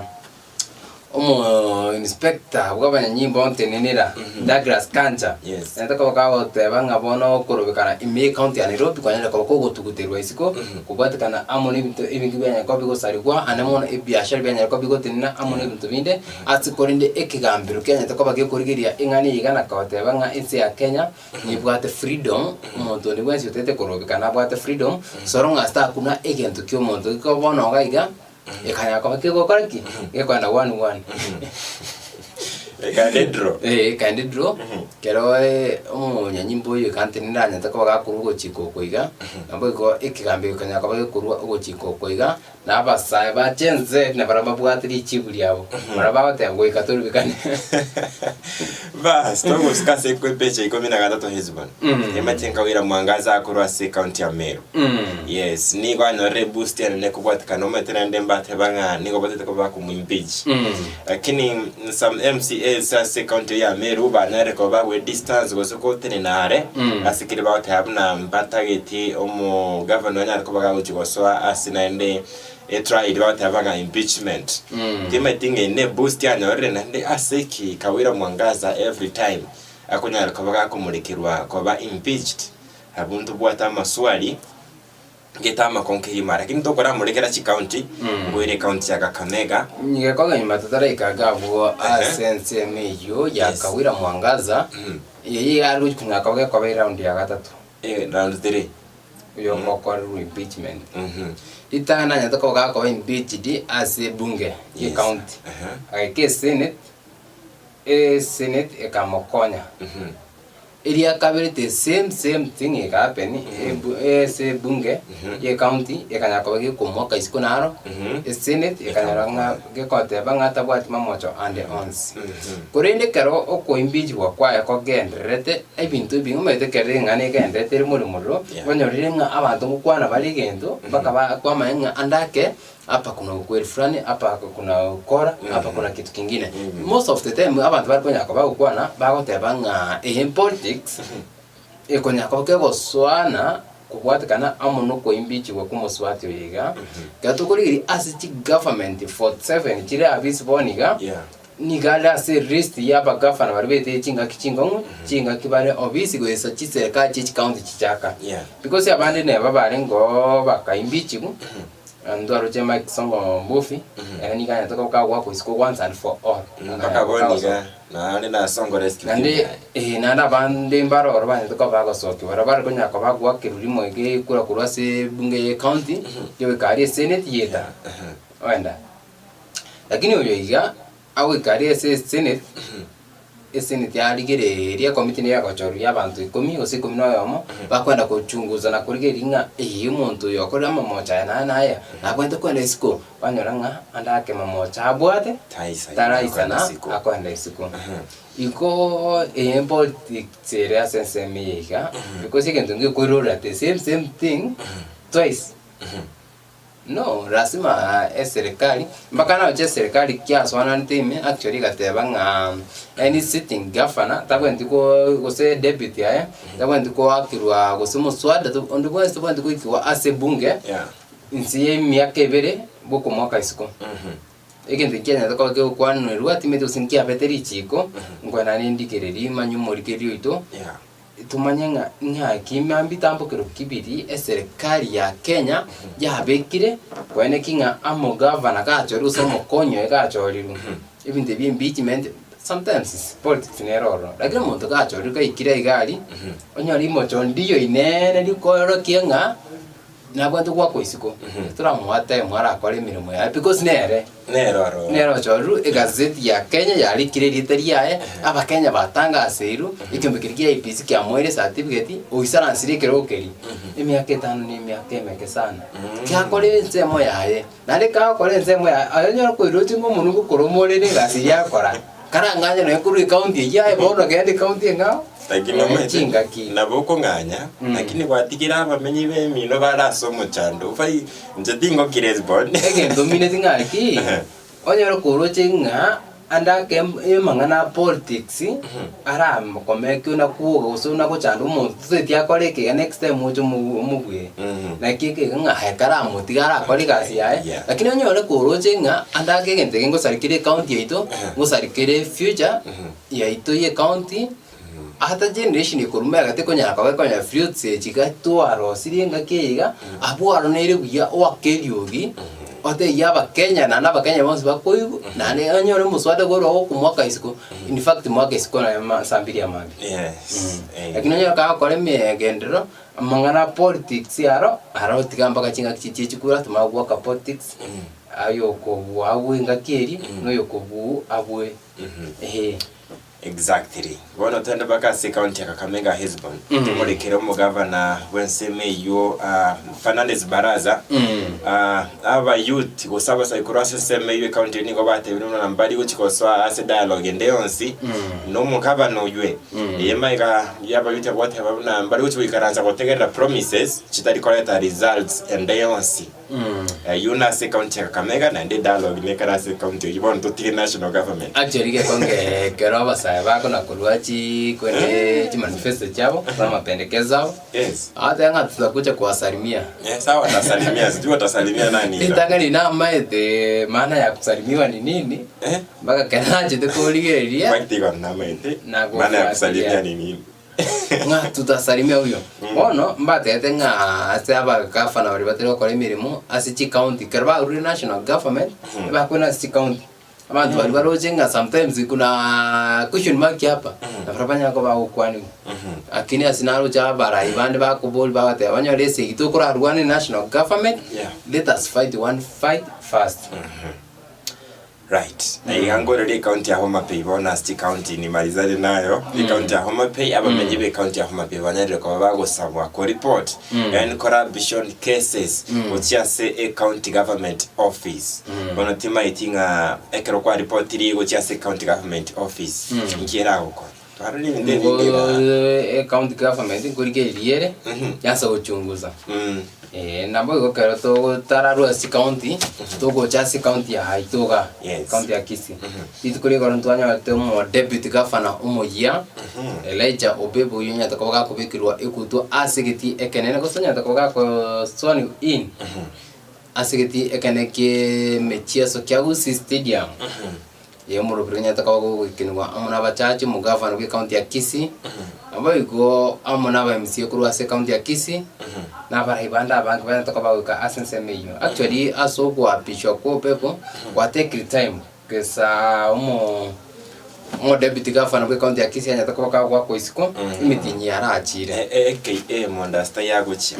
Omo inspector bw'abanyanyimbo ontenenera, Douglas Kanja, Yes. nere tokoba kagoteba ng'a bono okorobekana ime y'ecounty ya Nairobi kwanyarire koba kogotuguterwa isiko, kobwatekana amo n'ebinto ebinge bianyare koba bigosarigwa, ande mono ebiashara bianyare koba bigotenena amo n'ebinto binde, ase korende ekegambero kianyarete koba gekorigereria eng'ana eye iga na kogoteba ng'a ense ya Kenya nebwate freedom, omonto onde bwensi otagete korobekana abwate freedom, so long as takuna egento kia omonto, gekoba bono iga iga. Ekanya koba kegokora ki? Gekoenda one one. Ekaende draw. Eh, ekaende draw. Kero eh, omonyanyimbo oyo ekantenenera anyarete koba gakorwa ogochika oko iga, nabo igo ekegambi gekanyara koba gekorwa ogochika oko iga, na abasae ba Gen Z nabarabwo babwate richibu riabo, barabwo bagoteba goika torubekane. Bas, togosika ase epecha ikomi na gatato Hesbon. Emate nkawira mwangaza akorwa ase ekaunti ya Meru. Yes, nigo anyorire eboost enene kobwatekana omanyete naende mbateba ng'a nigo batete koba bakomoimpeach. Lakini some MCAs ase ekaunti eye ya Meru banyarire koba bagwe distance gose gotenena are ase keri bagoteba buna mbatageti omogavana onyare koba gagochia gosoa ase naende etrial bagoteba ng'a impeachment. Timanyeti ng'a eye ne eboost anyorire naende ase ki Kawira Mwangaza every time akonyara koba gakomorekerwa koba impeached. Abwo ntobwate amaswali gete amakongo kegima, lakini tokoramorekera chikaunti, ngoire ekaunti ya Kakamega. Ngekoga nyuma totaraika iga abwo Ehe. ase ensemo eyio ya Yes. Kawira Mwangaza, eyio yare gochia konyara koba gekoba eround ya gatato Eh, round 3. yogokorerwa impeachment. Ritang'ani nanyarete koba gakoba impeached ase ebunge ye Yes. county, Ehe. agaika esenate, esenate ekamokonya. Eria kabere the same same thing eka happen ebu ase ebunge ye county ekanyara koba gekomoaka isiko naro, esenate ekanyora ng'a gekoteba ng'a tabwati mamocho ande onsi. Korende ekero okoimpeachigwa kwaye kogendererete, ebinto ebi omanyete ekero ring'ana egendererete ere more morero, Yeah. onyorire ng'a abanto ngokwana bare egento, mpaka ba kwamanya ng'a ande ake Hapa kuna ukweli fulani, hapa kuna ukora, hapa kuna kitu kingine. Most of the time abanto bare konyara koba bagokwana bagoteba ng'a eye politics ekonyara koba kegosoana kobwatekana amo na okoimbichigwa kwa omosubati oyo iga. Ekero tokorigereria ase chigovernment 47 chire abisi bono iga, Yeah. nigo are ase elist ya abagavana baria betire chingaki chingong'u, chingaki bare obisi goesa chiserikali chie chicounty chichaka. Yeah. Because abande neba barengeo bakaimbichigwa. Ntwaroche Mike Sonko Mbuvi, ere nigo anyarete koba kagwakwa isiko once and for all. Mpaka bono iga naende na Sonko rescue team Naende yaye. eh, naende abande mbare oro banyarete koba bagosokiwa, baria bare konyara koba bagoakerwa rimo gekura korwa ase ebunge ye county, kegoika aria esenate yeta, oenda. Lakini oyo iga, agoika aria ase esenate, Eseneti yarigereria ekomiti nigo egochorwa y'abanto ikomi gose ikomi na oyomo, bakwenda kochunguza na korigereria ng'a ee omonto oyo okorire amamocho aya na aya na aya, nabwenerete kwenda isiko, banyora ng'a ande ake mamocho abwate, Taisana taraisana akoenda isiko. akoenda isiko. Igo eye politics ere ase ensemo eye iga, because egento ngekoirorera the same same thing twice. No, lasima eserekari, mpaka naroche eserekari kiasoananete ime actually egateba ng'a any sitting governor tabwenereti ko gose deputy aye, tabwenereti koakirwa gose moswada to onde bwensi tabwenereti goikigwa ase ebunge, Yeah. inse ya emiaka ebere bokomoaka isiko. Egento ekianyarete koba kegokwanerwa timanyeti gose nkiabete richiko, nkwane naende ndigererie manye omorigereria oito. Yeah. Tomanye ng'a ng'aki mambitambokero kibiri eserekari ya Kenya yabekire koeneki ng'a amogavana gachorirwe gose omokonyi oye gachorirwe. Ebinto ebi impeachment sometimes politics nere ororo. Lakini omonto gachorirwe gaikire iga aria, onyore imocho ndiyo inene rikorokia ng'a Nabwate goakwa isiko, toramoa time arakore emeremo yaye because nere Nere oro. nere ochorirwe egazeti ya Kenya yarikire erieta riaye, abakenya batangaseirwe, ekeombe keria kia IEBC kiamoeire ecertificate, oisaransire ekerogo keria. Emiaka etano na emiaka emeke sana. Kiakora ensemo yaye, naende kagokora ensemo yaye, aye onyore koiroche ng'a omonwe ngokoromorere egasi eria akora. Karang'anye nonya korwa ecounty eyio aye bono genda ecounty eng'ao, Lakini eh, omanyete, chingaki. nabo okong'anya, lakini gwatigire abamenyi b'emino bare ase omochando. Ufai, inche tingokire Hesbon. Egento omineti ng'aki, onyore koroche ng'a. Ande ake amang'ana a politics arakomeke buna kwoga gose buna gochanda omonto totaeti akore eke iga next time oche omo omobue. Naki eke iga ng'a aye karamotiga arakore egasi yaye, Yeah. lakini onyore koroche ng'a ande ake egento eke ngosari kere ecounty yaito, ngosari kere future yaito ya ecounty, ata generation ekorwa magega tekonyara koba ekonyora fruits echi iga twarosirie engaki eye iga, abwo aro nere buya oake eriogi, otebie abakenya naende abakenya bonsi bakoigwe, naende onyore omoswada korwa okomwaka isiko, in fact mwaka isiko naye ma saa mbiri ya mambia. Yes. Eh. Lakini onyore kagokora emegenderero, amang'ana a politics aro, aro tiga mpaka chingaki chichie chikura tomanye goaka politics, ayokobua abwe engaki eria, na oyokobuu abwe, eeh. Exactly. Bono togende mpaka ase ecounty ya Kakamega Hesbon. Tomorekere omogavana bw'ensemo eyio ah, Fernandes Baraza. Ah, aba youth gose abasae korwa ase ensemo eyio ecounty eyio nigo batebire buna mbari gochi gosoa ase dialogue ende yonsi na omogavana oywe. Eye maiga ya aba youth abagoteba buna mbari gochi goikaransa gotegerera promises chitari koreta results ende yonsi. Eyio nase ecounty ya Kakamega naende edialogue nekare ase ecounty eyio bono totige national government. Actually gekonge ekero abasae bakona korwa chi kwende chimanifesto chiabo ase amapendekezo abo Yes. abateba ng'a tutakuja kuwasalimia Eh, sawa watasalimia sijui watasalimia nani ila. ritang'ani namaete maana ya kusalimiwa ni nini Eh? mpaka kero nachete korigereria Fact iko namaete. Na Maana ya kusalimia kufuatilia. ni nini? Ng'a tutasalimia huyo. Bono mbatebete ng'a ase abagafana baria batari gokora emeremo ase chicounty, ekero barure national government, ebakwenda ase chicounty. Abanto baria baroche ng'a sometimes kuna question mark hapa, nabarabwo banyare koba bagokwanigwa. Lakini ase naroche abarai bande bakoboria bagoteba banyore esegi tokorarwane national government, Yeah. let us fight one fight first. Right. Na iga nkoreria ecounty ya Homa Bay bono ase chicounty nimalizane nayo. Ecounty ya Homa Bay abamenyi be county ya Homa Bay banyarire koba bagosabwa ko report and corruption cases gochia ase e county government office. Bono timaeti ng'a ekero kwa reportirie gochia ase county government office inki eragokora. Twarorire ebinto ebinge igaa. Nigo ecounty government nkorigereria ere, yansa gochunguza. Eh, nabo igo ekero togotararwa ase chicounty, togocha ase ecounty yaito igaa, Yes. county ya Kisii. Rituko ria igoro ntwanyorete omo deputy governor omoyia, Elijah Obebo oyio onyarete koba gakobekerwa egutwa ase egetii ekenene gose onyarete koba gako sworn in, ase egetii ekenene kia emechieso kia Gusii Stadium. Ee, omorobiri onyarete koba gogoikenigwa amo nabachache, omogavana bw'ecounty ya Kisii, naboigo amo naba MCA korwa ase ecounty ya Kisii, na abarai bande abange banyarete koba goika ase ensemo eyio. Actually ase okoapishwa kwa Opepo, gwa take time gesa omo omodeputy governor bw'ecounty ya Kisii anyarete koba kagoakwa isiko, emitinyi yarachire. Aka Mondasta yagochia.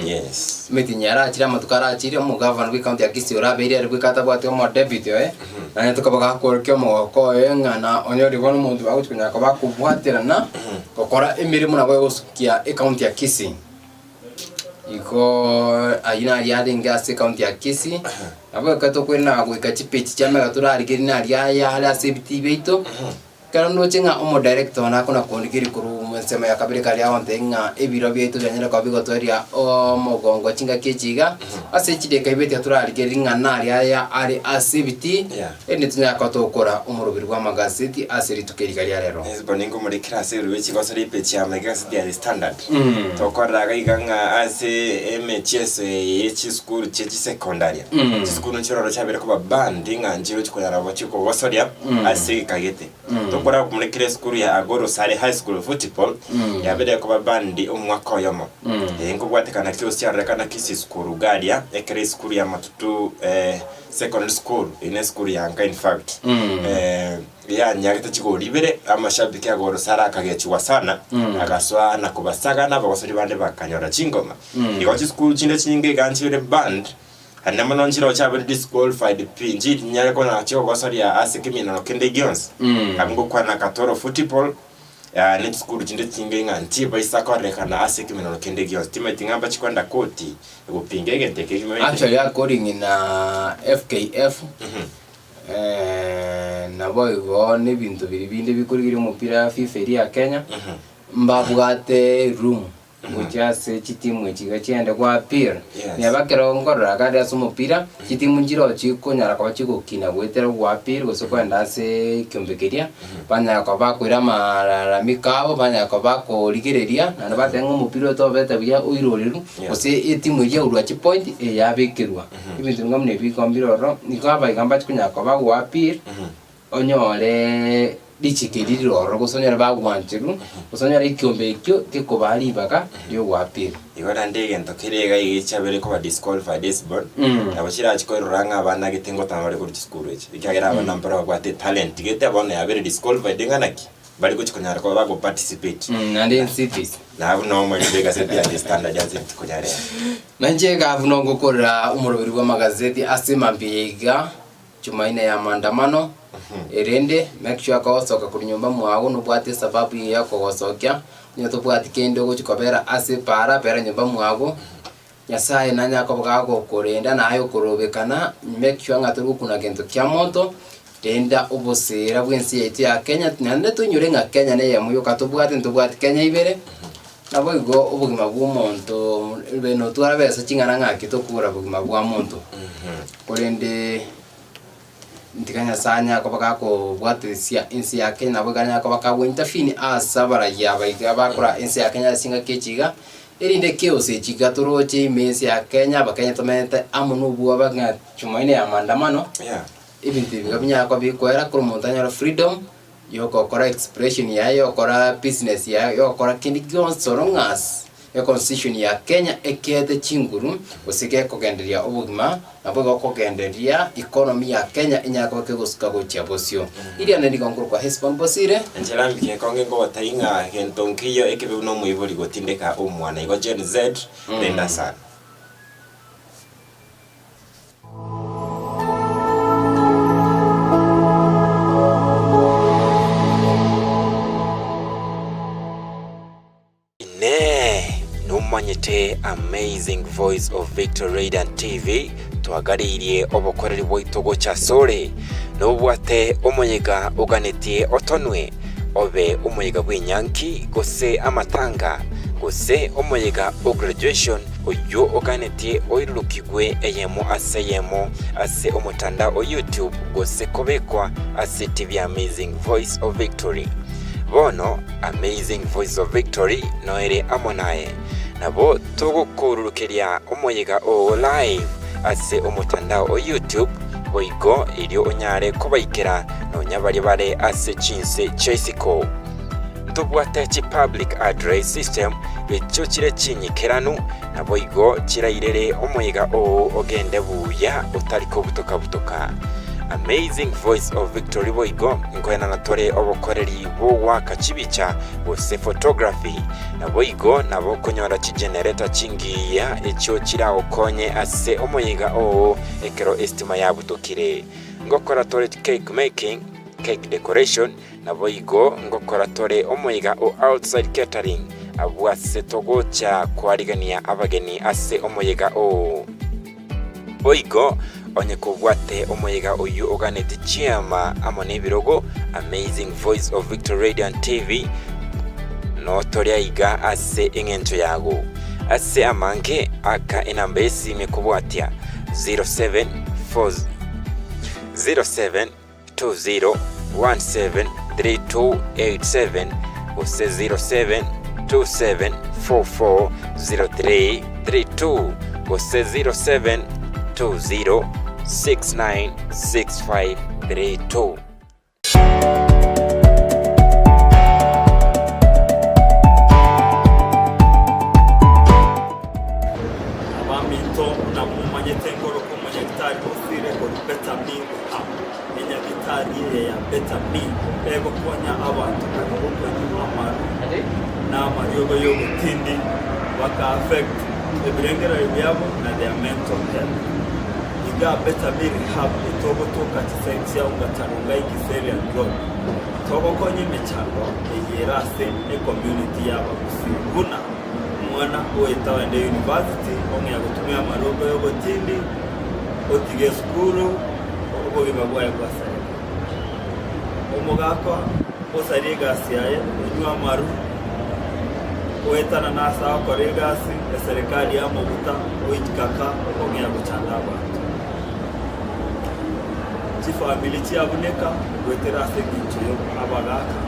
Yes. Emitinyi yarachire, amatuko arachire, omogavana bw'ecounty ya Kisii orabeire ere bweka atabwati omodeputy oye, Naende tokoba gakworokia omogoko oye ng'a na onye bono omonto bagochia konyara koba akobwaterana gokora emeremo nabo egosukia ecounty ya Kisii. Igo ayio naria arenge ase ecounty ya Kisii, nabo ekero tokoirana goika chipeji chia magega torarigererie naria aya are ase ebitii biaito. Ekero ndoche ng'a omodirector one akona kondigeria korwa ensemo ya kabere karia agontebia ng'a ebiro biaito bianyare koba bigotoeria omogongo chingaki echi iga, ase chidakika ibere tiga torarigererie ng'a naria aya are ase ebitii, Yeah. erinde tonyare koba togokora omoroberi bw'amagaseti ase rituko eri iga ria rero. Hesbon nkomorikera ase erubi chigosora epeji ya amaiga ase The Standard. Tokorora iga iga ng'a ase emechieso eye ye chisukuru chie chisekondari, chisukuru nchiroro chiabeire koba banned ng'a nchirochi konyara gochia kogosoria ase egeka gete. Tokora komorekera esukuru ya Agoro Sare High School Football yabeire koba banned omwaka oyomo. Eye nkobwatekana ki gose chiarorekana Kisii School garia ekero esukuru ya Matutu Secondary School, eye nesukuru ya nka in fact, Yanyagete chigori ibere, amashabiki ag'orosara akagechigwa sana, agasoa na kobasaga, na abagosori bande bakanyora chingoma. Igo chisukuru chinde chinyinge iga nchire banned, naende mono nchireo chiabeire disqualified pi, nchinyare konyora chigogosoria ase keminano kende gionsi. Abwo ngokwana Katoro Football, ne chisukuru chinde chinyinge ng'a nchibaisa korerekana ase ekeminano kende gionsi. Timanyeti ng'a mbachi kwenda koti gopinga egento eke kimanyete. Actually according na FKF, Naboigo nebinto biria binde bikorigereria omopira ya FIFA eria ya Kenya, mbabwate room. Gochia ase chitimu echi iga chiaende gwa appeal. Yes. Neba ekero nkorora kare ase omopira, chitimu nchiroo chikonyara koba chigokina goetera gwa appeal gose koenda ase ekiombe keria, banyara koba bakoira amalalamiko abo, banyara koba bakorigereria, naende bateba ng'a omopira oyo tobete buya oiroreru, Yeah. gose etimu eria yaurwa chipoint eye yabekerwa. Ebinto binga buna ebi igo mbire ororo, nigo abaiga mbachi konyara koba gwa appeal. Onyore richiko eri rire ororo, gose onyore bagwancherwa, gose onyore ekiombe ekio gekobaa ribaga ri'ogoappeal. Igo naende egento kere iga iga echiabere koba disqualified esibon, nabo chirachi koirora ng'a abana gete ngotama bare korwa chisukuru echi, ekiagera abana mbare babwate etalent gete bono yabere disqualified ng'a naki, bari gochi konyara koba bago participate. Naende NCPs. Na abwo noo omorembe egaseti ya The Standard ase rituko ria rero. Nainche iga buna ngokorera omoroberi bw'amagazeti ase mambia eye iga, Jumaine ya maandamano, erende make sure kogosoka korwa nyomba mwago nobwate esababu ya kogosokia, onye tobwati kende ogochi kobera ase epaara bera nyomba mwago, Nyasaye nanyare koba gagokorenda naye okorobekana, make sure ng'a tori gokuna gento kia monto, renda obosera bwa ense yaito ya Kenya, naende toinyore ng'a Kenya na eyemo yoka tobwate ntobwati Kenya ibere, naboigo obogima bwa omonto ebe notwara besa ching'ana ng'aki tokogora bogima bwa monto. Korende ntiga Nyasae anyare koba gakobwatisia ense ya Kenya, nabo iga anyare koba kago intervene ase abarayia aba iga bakora ense ya Kenya ase chingaki echi iga, erinde chaos echi iga toroche ime ense ya Kenya, abakenya tomenete amo na obwoba ng'a chumaine ya maandamano, Yeah. ebinto ebi iga binyare koba bikoera kera omonto anyore freedom, yogokora expression yaye, yogokora business yaye, yogokora kende gionsi so long as Econstitution ya Kenya ekeete chinguru gose gekogendereria obogima nabo gokogendereria economy ya Kenya enyare koba kegosuka gochia bosio. Iriane nigo nkorokwa Hesbon Bosire. Enchera mbike ekonge ngogotebi ng'a gento nkeiyo ekebe buna omoibori gotindeka omwana igo Gen Z renda sana. Inee! Nomanyete Amazing Voice of Victory Radiant TV twagareirie obokoreri bwaito gocha asore? Nobwate omoyega oganetie otonwe, obe omoyega bw'enyangi gose amatanga, gose omoyega o graduation oyio oganetie oirurukigwe eyemo ase eyemo ase omotandao o YouTube gose kobekwa ase TV Amazing Voice of Victory. Bono Amazing Voice of Victory noere amo naye. Nabo togokorurukeria omoyega oo live ase omotandao o YouTube boigo erio onyare kobaikera nonya baria bare ase chinse chia isiko. Ntobwate chi public address system echio chire chinyikeranu naboigo chirairere omoyega oo ogende buya otari kobutoka butoka. Amazing Voice of Victory boigo nkoenana tore obokoreri bw'ogoaka chibicha gose photography, naboigo nabo okonyora chigenerator chingiya echio chiragokonye ase omoyega oo ekero estima yabutokire. Ngokora tore cake making, cake decoration, naboigo ngokora tore omoyega o outside catering abwo ase togocha koarigania abageni ase omoyega oo. Boigo, onye kobwate omoyega oyio oganeti chiama amo nebirogo, Amazing Voice of Victory Radio and TV, notoria iga ase eng'encho yago. Ase amange, aka enamba y'esimi ekobwatia 074 0720173287 gose 0727440332 gose 0720696532. Abaminto, buna momanyete nkoroka omonyagitari Bosire korwa Bethany Rehab. Enyagitari eye ya Bethany egokonya abanto bare gokonywa amaru na amariogo y'obotindi baka affect ebirengererio biabo na their mental health. Iga Bethany Rehab etogotoka chiside chia Ongata-Rongai Kiserian Road. Togokonya emechando eye ere ase ecommunity y'Abagusii buna omwana oeta oende university ong'ea gotumia amariogo y'obotindi otige esukuru obogima bwaye bwasareka. Omogaka osaria egasi yaye onywa amaru. Oetanana ase agokora egasi, eserekari yamoguta, oikaka ong'ea gochanda abanto. Chifamiri chiabuneka goetera ase engencho yo abagaka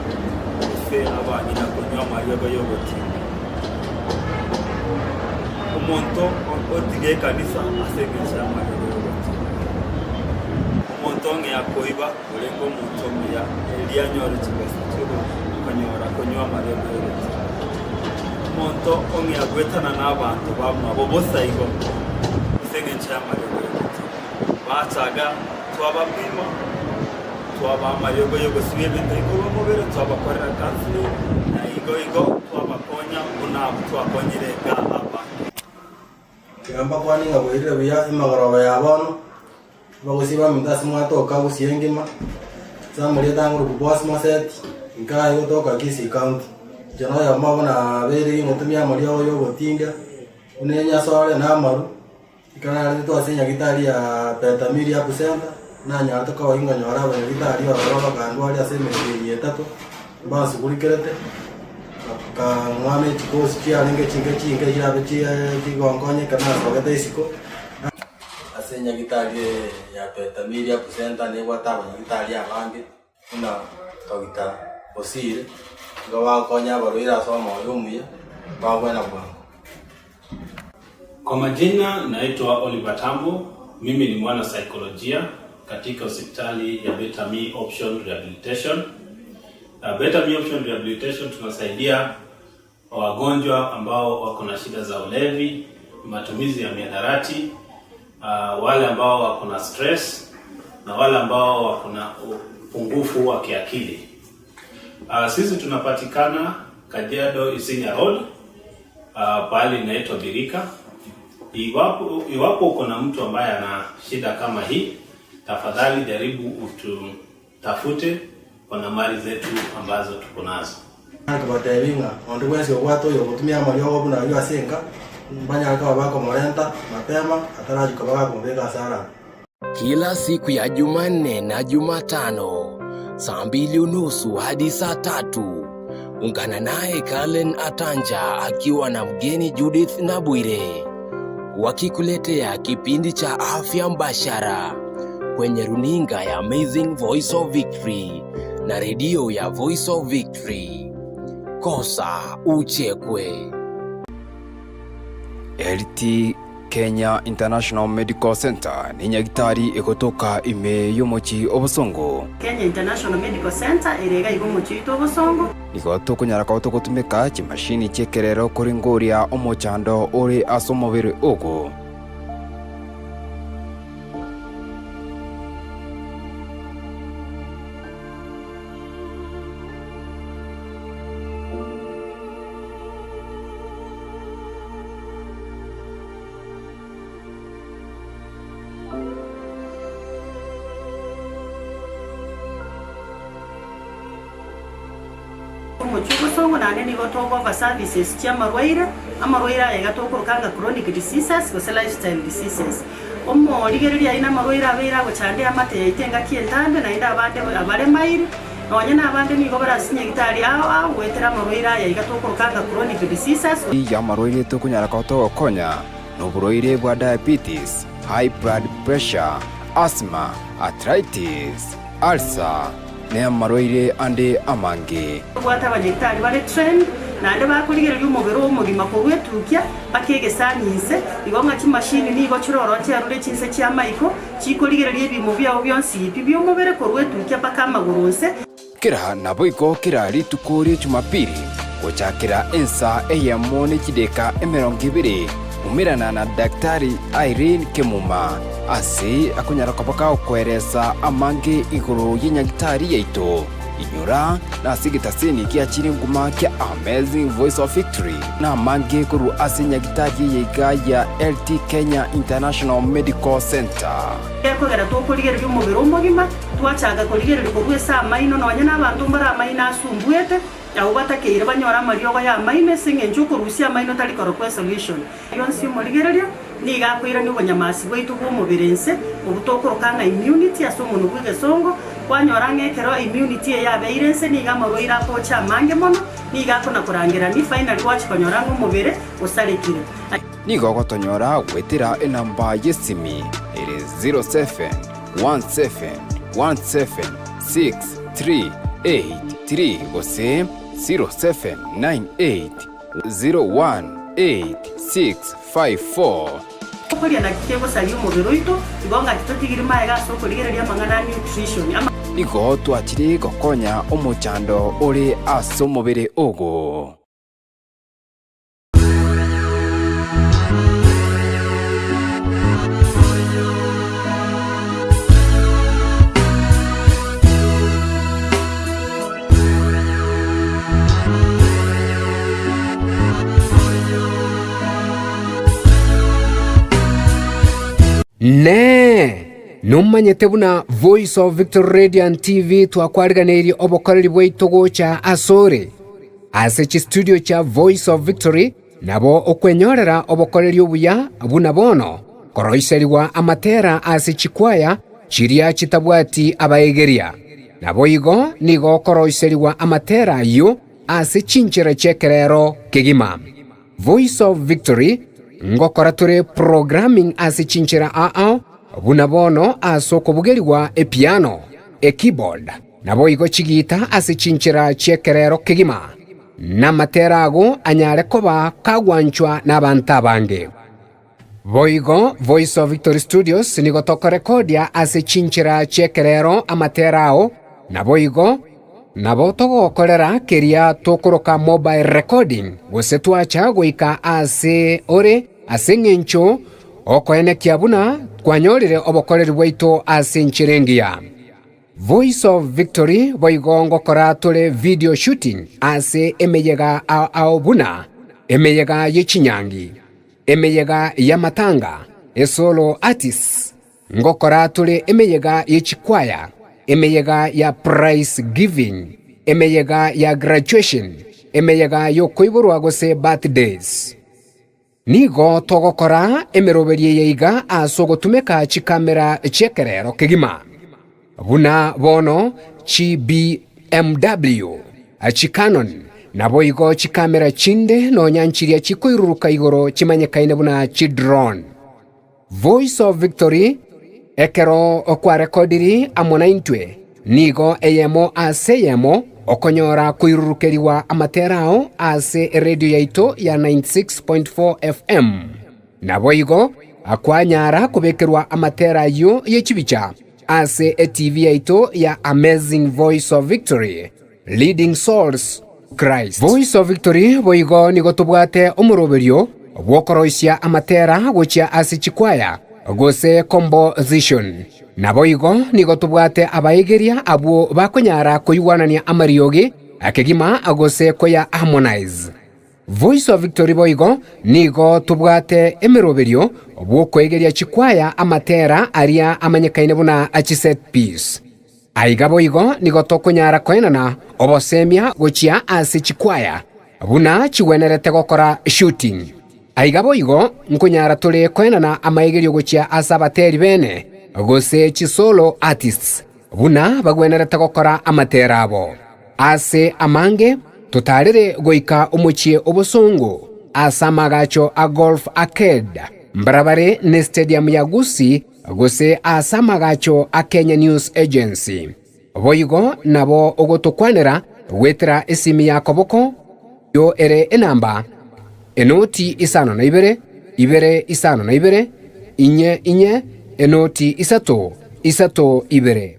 gose abang'ina konywa amariogo y'ogotinda. Omonto otiga ekanisa ase engencho y'amariogo y'ogotinda. Omonto ong'ea koiba orenge omonto omuya erio anyore chibesa chi'okonyora konywa amariogo y'ogotinda. Omonto ong'ea goetana n'abanto bamwabo bosa igo ase engencho y'amariogo y'ogotinda. Bachaga twabapima, twabaa amariogo y'ogosibia ebinto korwa omobere, twabakorera counseling, na igo igo twabakonya buna abwo twakonyire iga abange. Tiga mbakwane ng'a bwairire buya emagoroba ya bono, abagosi baminto ase mwatoka gusii engima, ase amarieta ang'oroku Boaz Moseti, nkaye gotoka Kisii County. Inche noyomo obo nabeire gingotumia amariogo ya ogotindia, buna enyasore na amaru. Ekero naretwe ase enyagitari ya Betamiri Health Centre, nanyarete koba inkonyora abanyagitari ororo bakandwaria ase emetienyi etato, mbansugurikerete, bakang'a ne chikosi chiarenge chinke chinke chirabe chigonkonya ekero nasogete isiko. Ase enyagitari eye ya Betamiri Health Centre nebwate abanyagitari abange buna Doctor Bosire, nigo bagokonya abarwaire ase omoyo omuya, bagwena bwango. Kwa majina naitwa Oliver Tambo, mimi ni mwana saikolojia katika hospitali ya Better Me Option Rehabilitation. Uh, Better Me Option Rehabilitation tunasaidia wagonjwa ambao wako na shida za ulevi, matumizi ya mihadarati, uh, wale ambao wako na stress na wale ambao wako na upungufu wa kiakili. Uh, sisi tunapatikana Kajiado Isinya Road uh, pahali inaitwa Birika. Iwapo, iwapo uko na mtu ambaye ana shida kama hii, tafadhali jaribu ututafute kwa nambari zetu ambazo tuko nazo. Nkabateebia ng'a onde bwensi obwate oyogotumia amariogo buna ayio ase enka, mbanyare koba bakomorenta mapema atarachia koba gakomobeka ase arabe. Kila siku ya Jumanne na Jumatano saa mbili unusu hadi saa tatu ungana naye Kalen Atanja akiwa na mgeni Judith Nabwire wakikuletea kipindi cha afya mbashara kwenye runinga ya Amazing Voice of Victory na redio ya Voice of Victory. Kosa uchekwe. LT Kenya International Medical Centre nenyagitari egotoka ime y'omochie o Bosongo. Kenya International Medical Centre ere iga iga omochie oito o Bosongo. Nigo tokonyara koba togotumeka chimashini chi'ekerero koringoria omochando ore ase omobere ogo. Omochie obosongo naende nigo togofa services chi'amarwaire, amarwaire aya iga tokoroka ng'a chronic diseases gose lifestyle diseases. Omorigereria aye namarwaire abeire agochanda eamate yaito engaki entambe naende abande abaremaire, Nonya nabande nigo barasinye gitari ao ao goetera amarwaire aya iga tokoroka ng'a chronic diseases. Y'amarwaire tokonyara koba togokonya noborwaire bwa diabetes, high blood pressure, asthma, arthritis, ulcer, na amarwaire ande amange. Tobwate abanyagitari bare trained naende bakorigereria omobere omogima korwa etukia mpaka egesani inse, igo ng'a chimashini nigo chiroro chiarure chinse chi'amaiko, Chikorigereria ebiimo biao bionsi pi bi'omobere korwa etukia mpaka amagoro onse. Kera naboigo kera rituko ria Jumapili, gochakera ensa eyemo ne chideka 20, umerana na Daktari Irene Kemuma ase akonyara koba kagokoeresa amange igoro y'enyagitari yaito. Inyora nase egetaseni gia chire nguma kia Amazing Voice of Victory namange korwa ase nyagitari eye iga ya LT Kenya International Medical Centre. Gekogera tokorigereria omobere omogima, twachaka korigereria korwa ase amaino, nonya nabanto mbare amaino asumbuete, abwo batakeire banyore amariogo y'amaino ase engencho okorusia amaino tari korokwa esolution. Yonsi omorigereria nigo akoirania obonyamasi bwaito bw'omobere inse, obwo tokoroka ng'a immunity ase omonwa bw'egesongo, kwanyora ng'a ekero immunity eye yabeire inse nigo amarwaire agocha amange mono. Nigo akona-korangerania, finally gwachia konyora ng'a omobere osarekire. Nigo ogotonyora goetera enamba y'esimi ere 0717176383 gose 0798018654. Okoria naki kegosaria omobere oito, igo ngaki totigiri maega ase okorigereria amang'ana a nutrition. Ama. Nigo twachire gokonya omochando ore ase omobere ogo. Inee! Nomanyete buna Voice of Victory Radio and TV twakwariganeirie obokoreri bwaito gocha asore? Ase chistudio chia Voice of Victory nabo okwenyorera obokoreri obuya buna bono koroiserigwa amatera ase chikwaya chiria chitabwati abaegeria. Naboigo nigo okoroiserigwa amatera ayio ase chinchera chi'ekerero kegima. Voice of Victory ngokora tore programming ase chinchera ao buna bono ase okobugerigwa epiano, ekeyboard, naboigo chigiita ase chinchera chi'ekerero kegima, namatera ago anyare koba kagwanchwa nabanto abange. Boigo Voice of Victory Studios nigo tokorekodia ase chinchera chi'ekerero amatera ao, naboigo nabo togokorera keria tokoroka mobile recording gose twacha goika aase ore ase eng'encho okoenekia buna twanyorire obokoreri bwaito ase enchera engiya. Voice of Victory boigo ngokora tore video shooting ase emeyega ao ao buna emeyega ye chinyangi, emeyega y'amatanga, esolo artists, ngokora tore emeyega ye chikwaya, emeyega ya prize giving, emeyega ya graduation, emeyega y'okoiborwa gose birthdays. Nigo togokora emeroberio eye iga ase ogotumeka chikamera chi'ekerero kegima, buna bono chi BMW, chi Canon, naboigo chikamera chinde nonya nchiria chikoiruruka igoro chimanyekaine buna chi drone. Voice of Victory, ekero kwarekodiri amo naintwe, nigo eyemo ase eyemo okonyora koirurukerigwa amatera ao ase eredio yaito ya 96.4 FM. Naboigo kwanyara kobekerwa amatera ayio ye chibicha ase eTV yaito ya Amazing Voice of Victory, Leading Souls to Christ. Voice of Victory boigo nigo tobwate omoroberio bw'okoroisia amatera gochia ase chikwaya gose composition. Naboigo nigo tobwate abaegeria abwo bakonyara koigwanania amariogi kegima gose koya harmonize. Voice of Victory boigo nigo tobwate emeroberio bw'okoegeria chikwaya amatera aria amanyekaine buna chiset piece. Aiga boigo nigo tokonyara koenana obosemia gochia ase chikwaya buna chigwenerete gokora shooting. Aiga boigo nkonyara tore koenana amaegerio gochia ase abateri bene gose chisolo artists buna bagwenerete gokora amatera abo. Ase amange totarire goika omochie obosongo ase amagacho a Golf Arcade mbarabare ne stadium ya Gusii gose ase amagacho a Kenya News Agency. Boigo nabo ogotokwanera goetera esimi ya koboko yo ere enamba enoti isano na ibere, ibere isano na ibere, inye inye, enoti isato, isato ibere.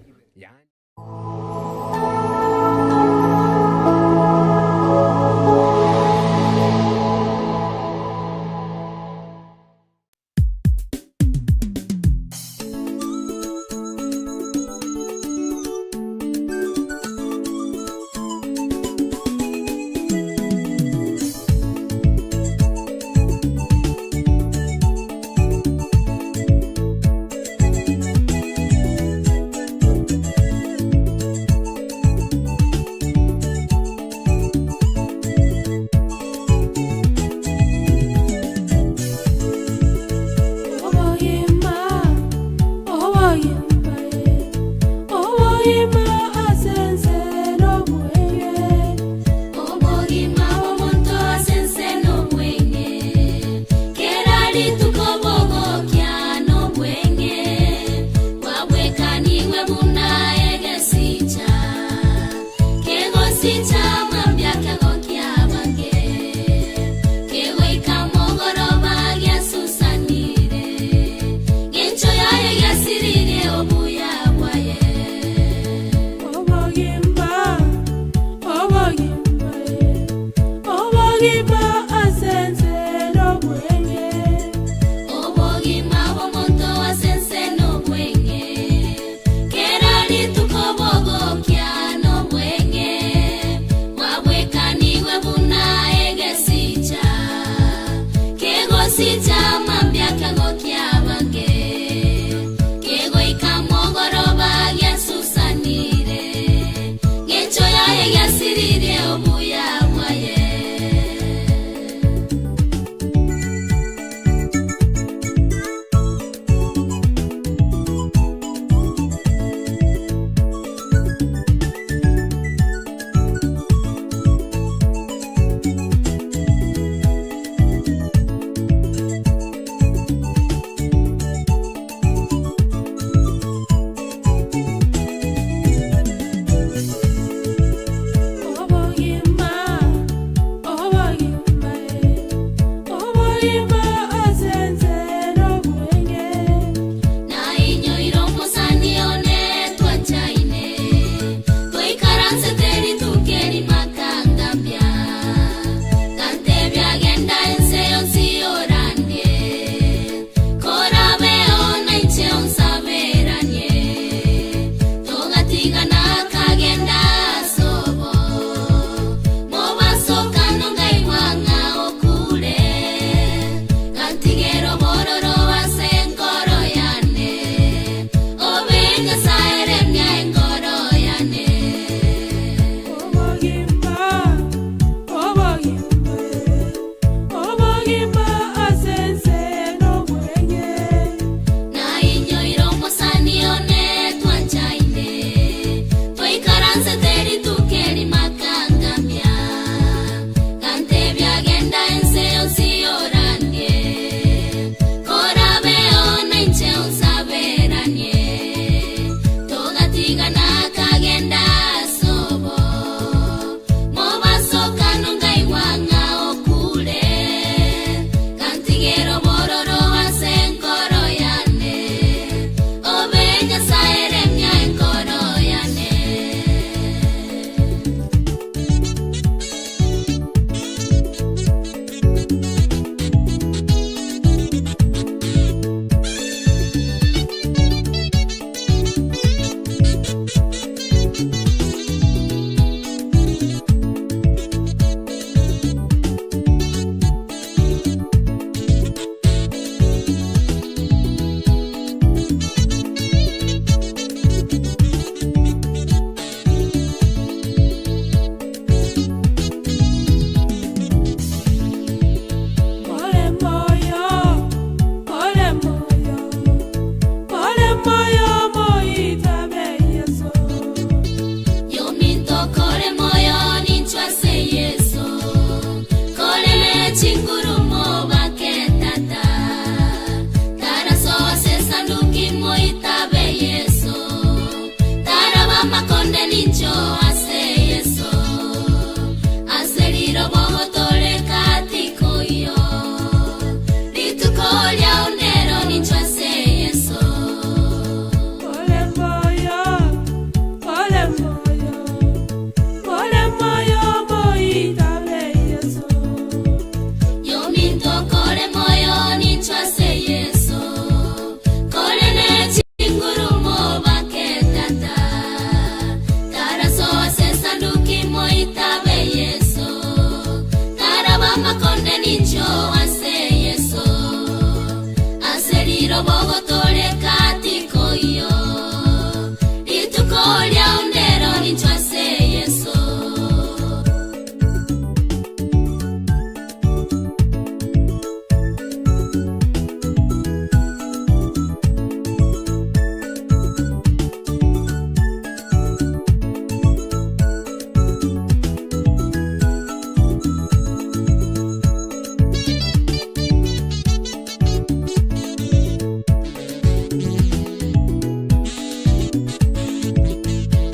Ogotooreka.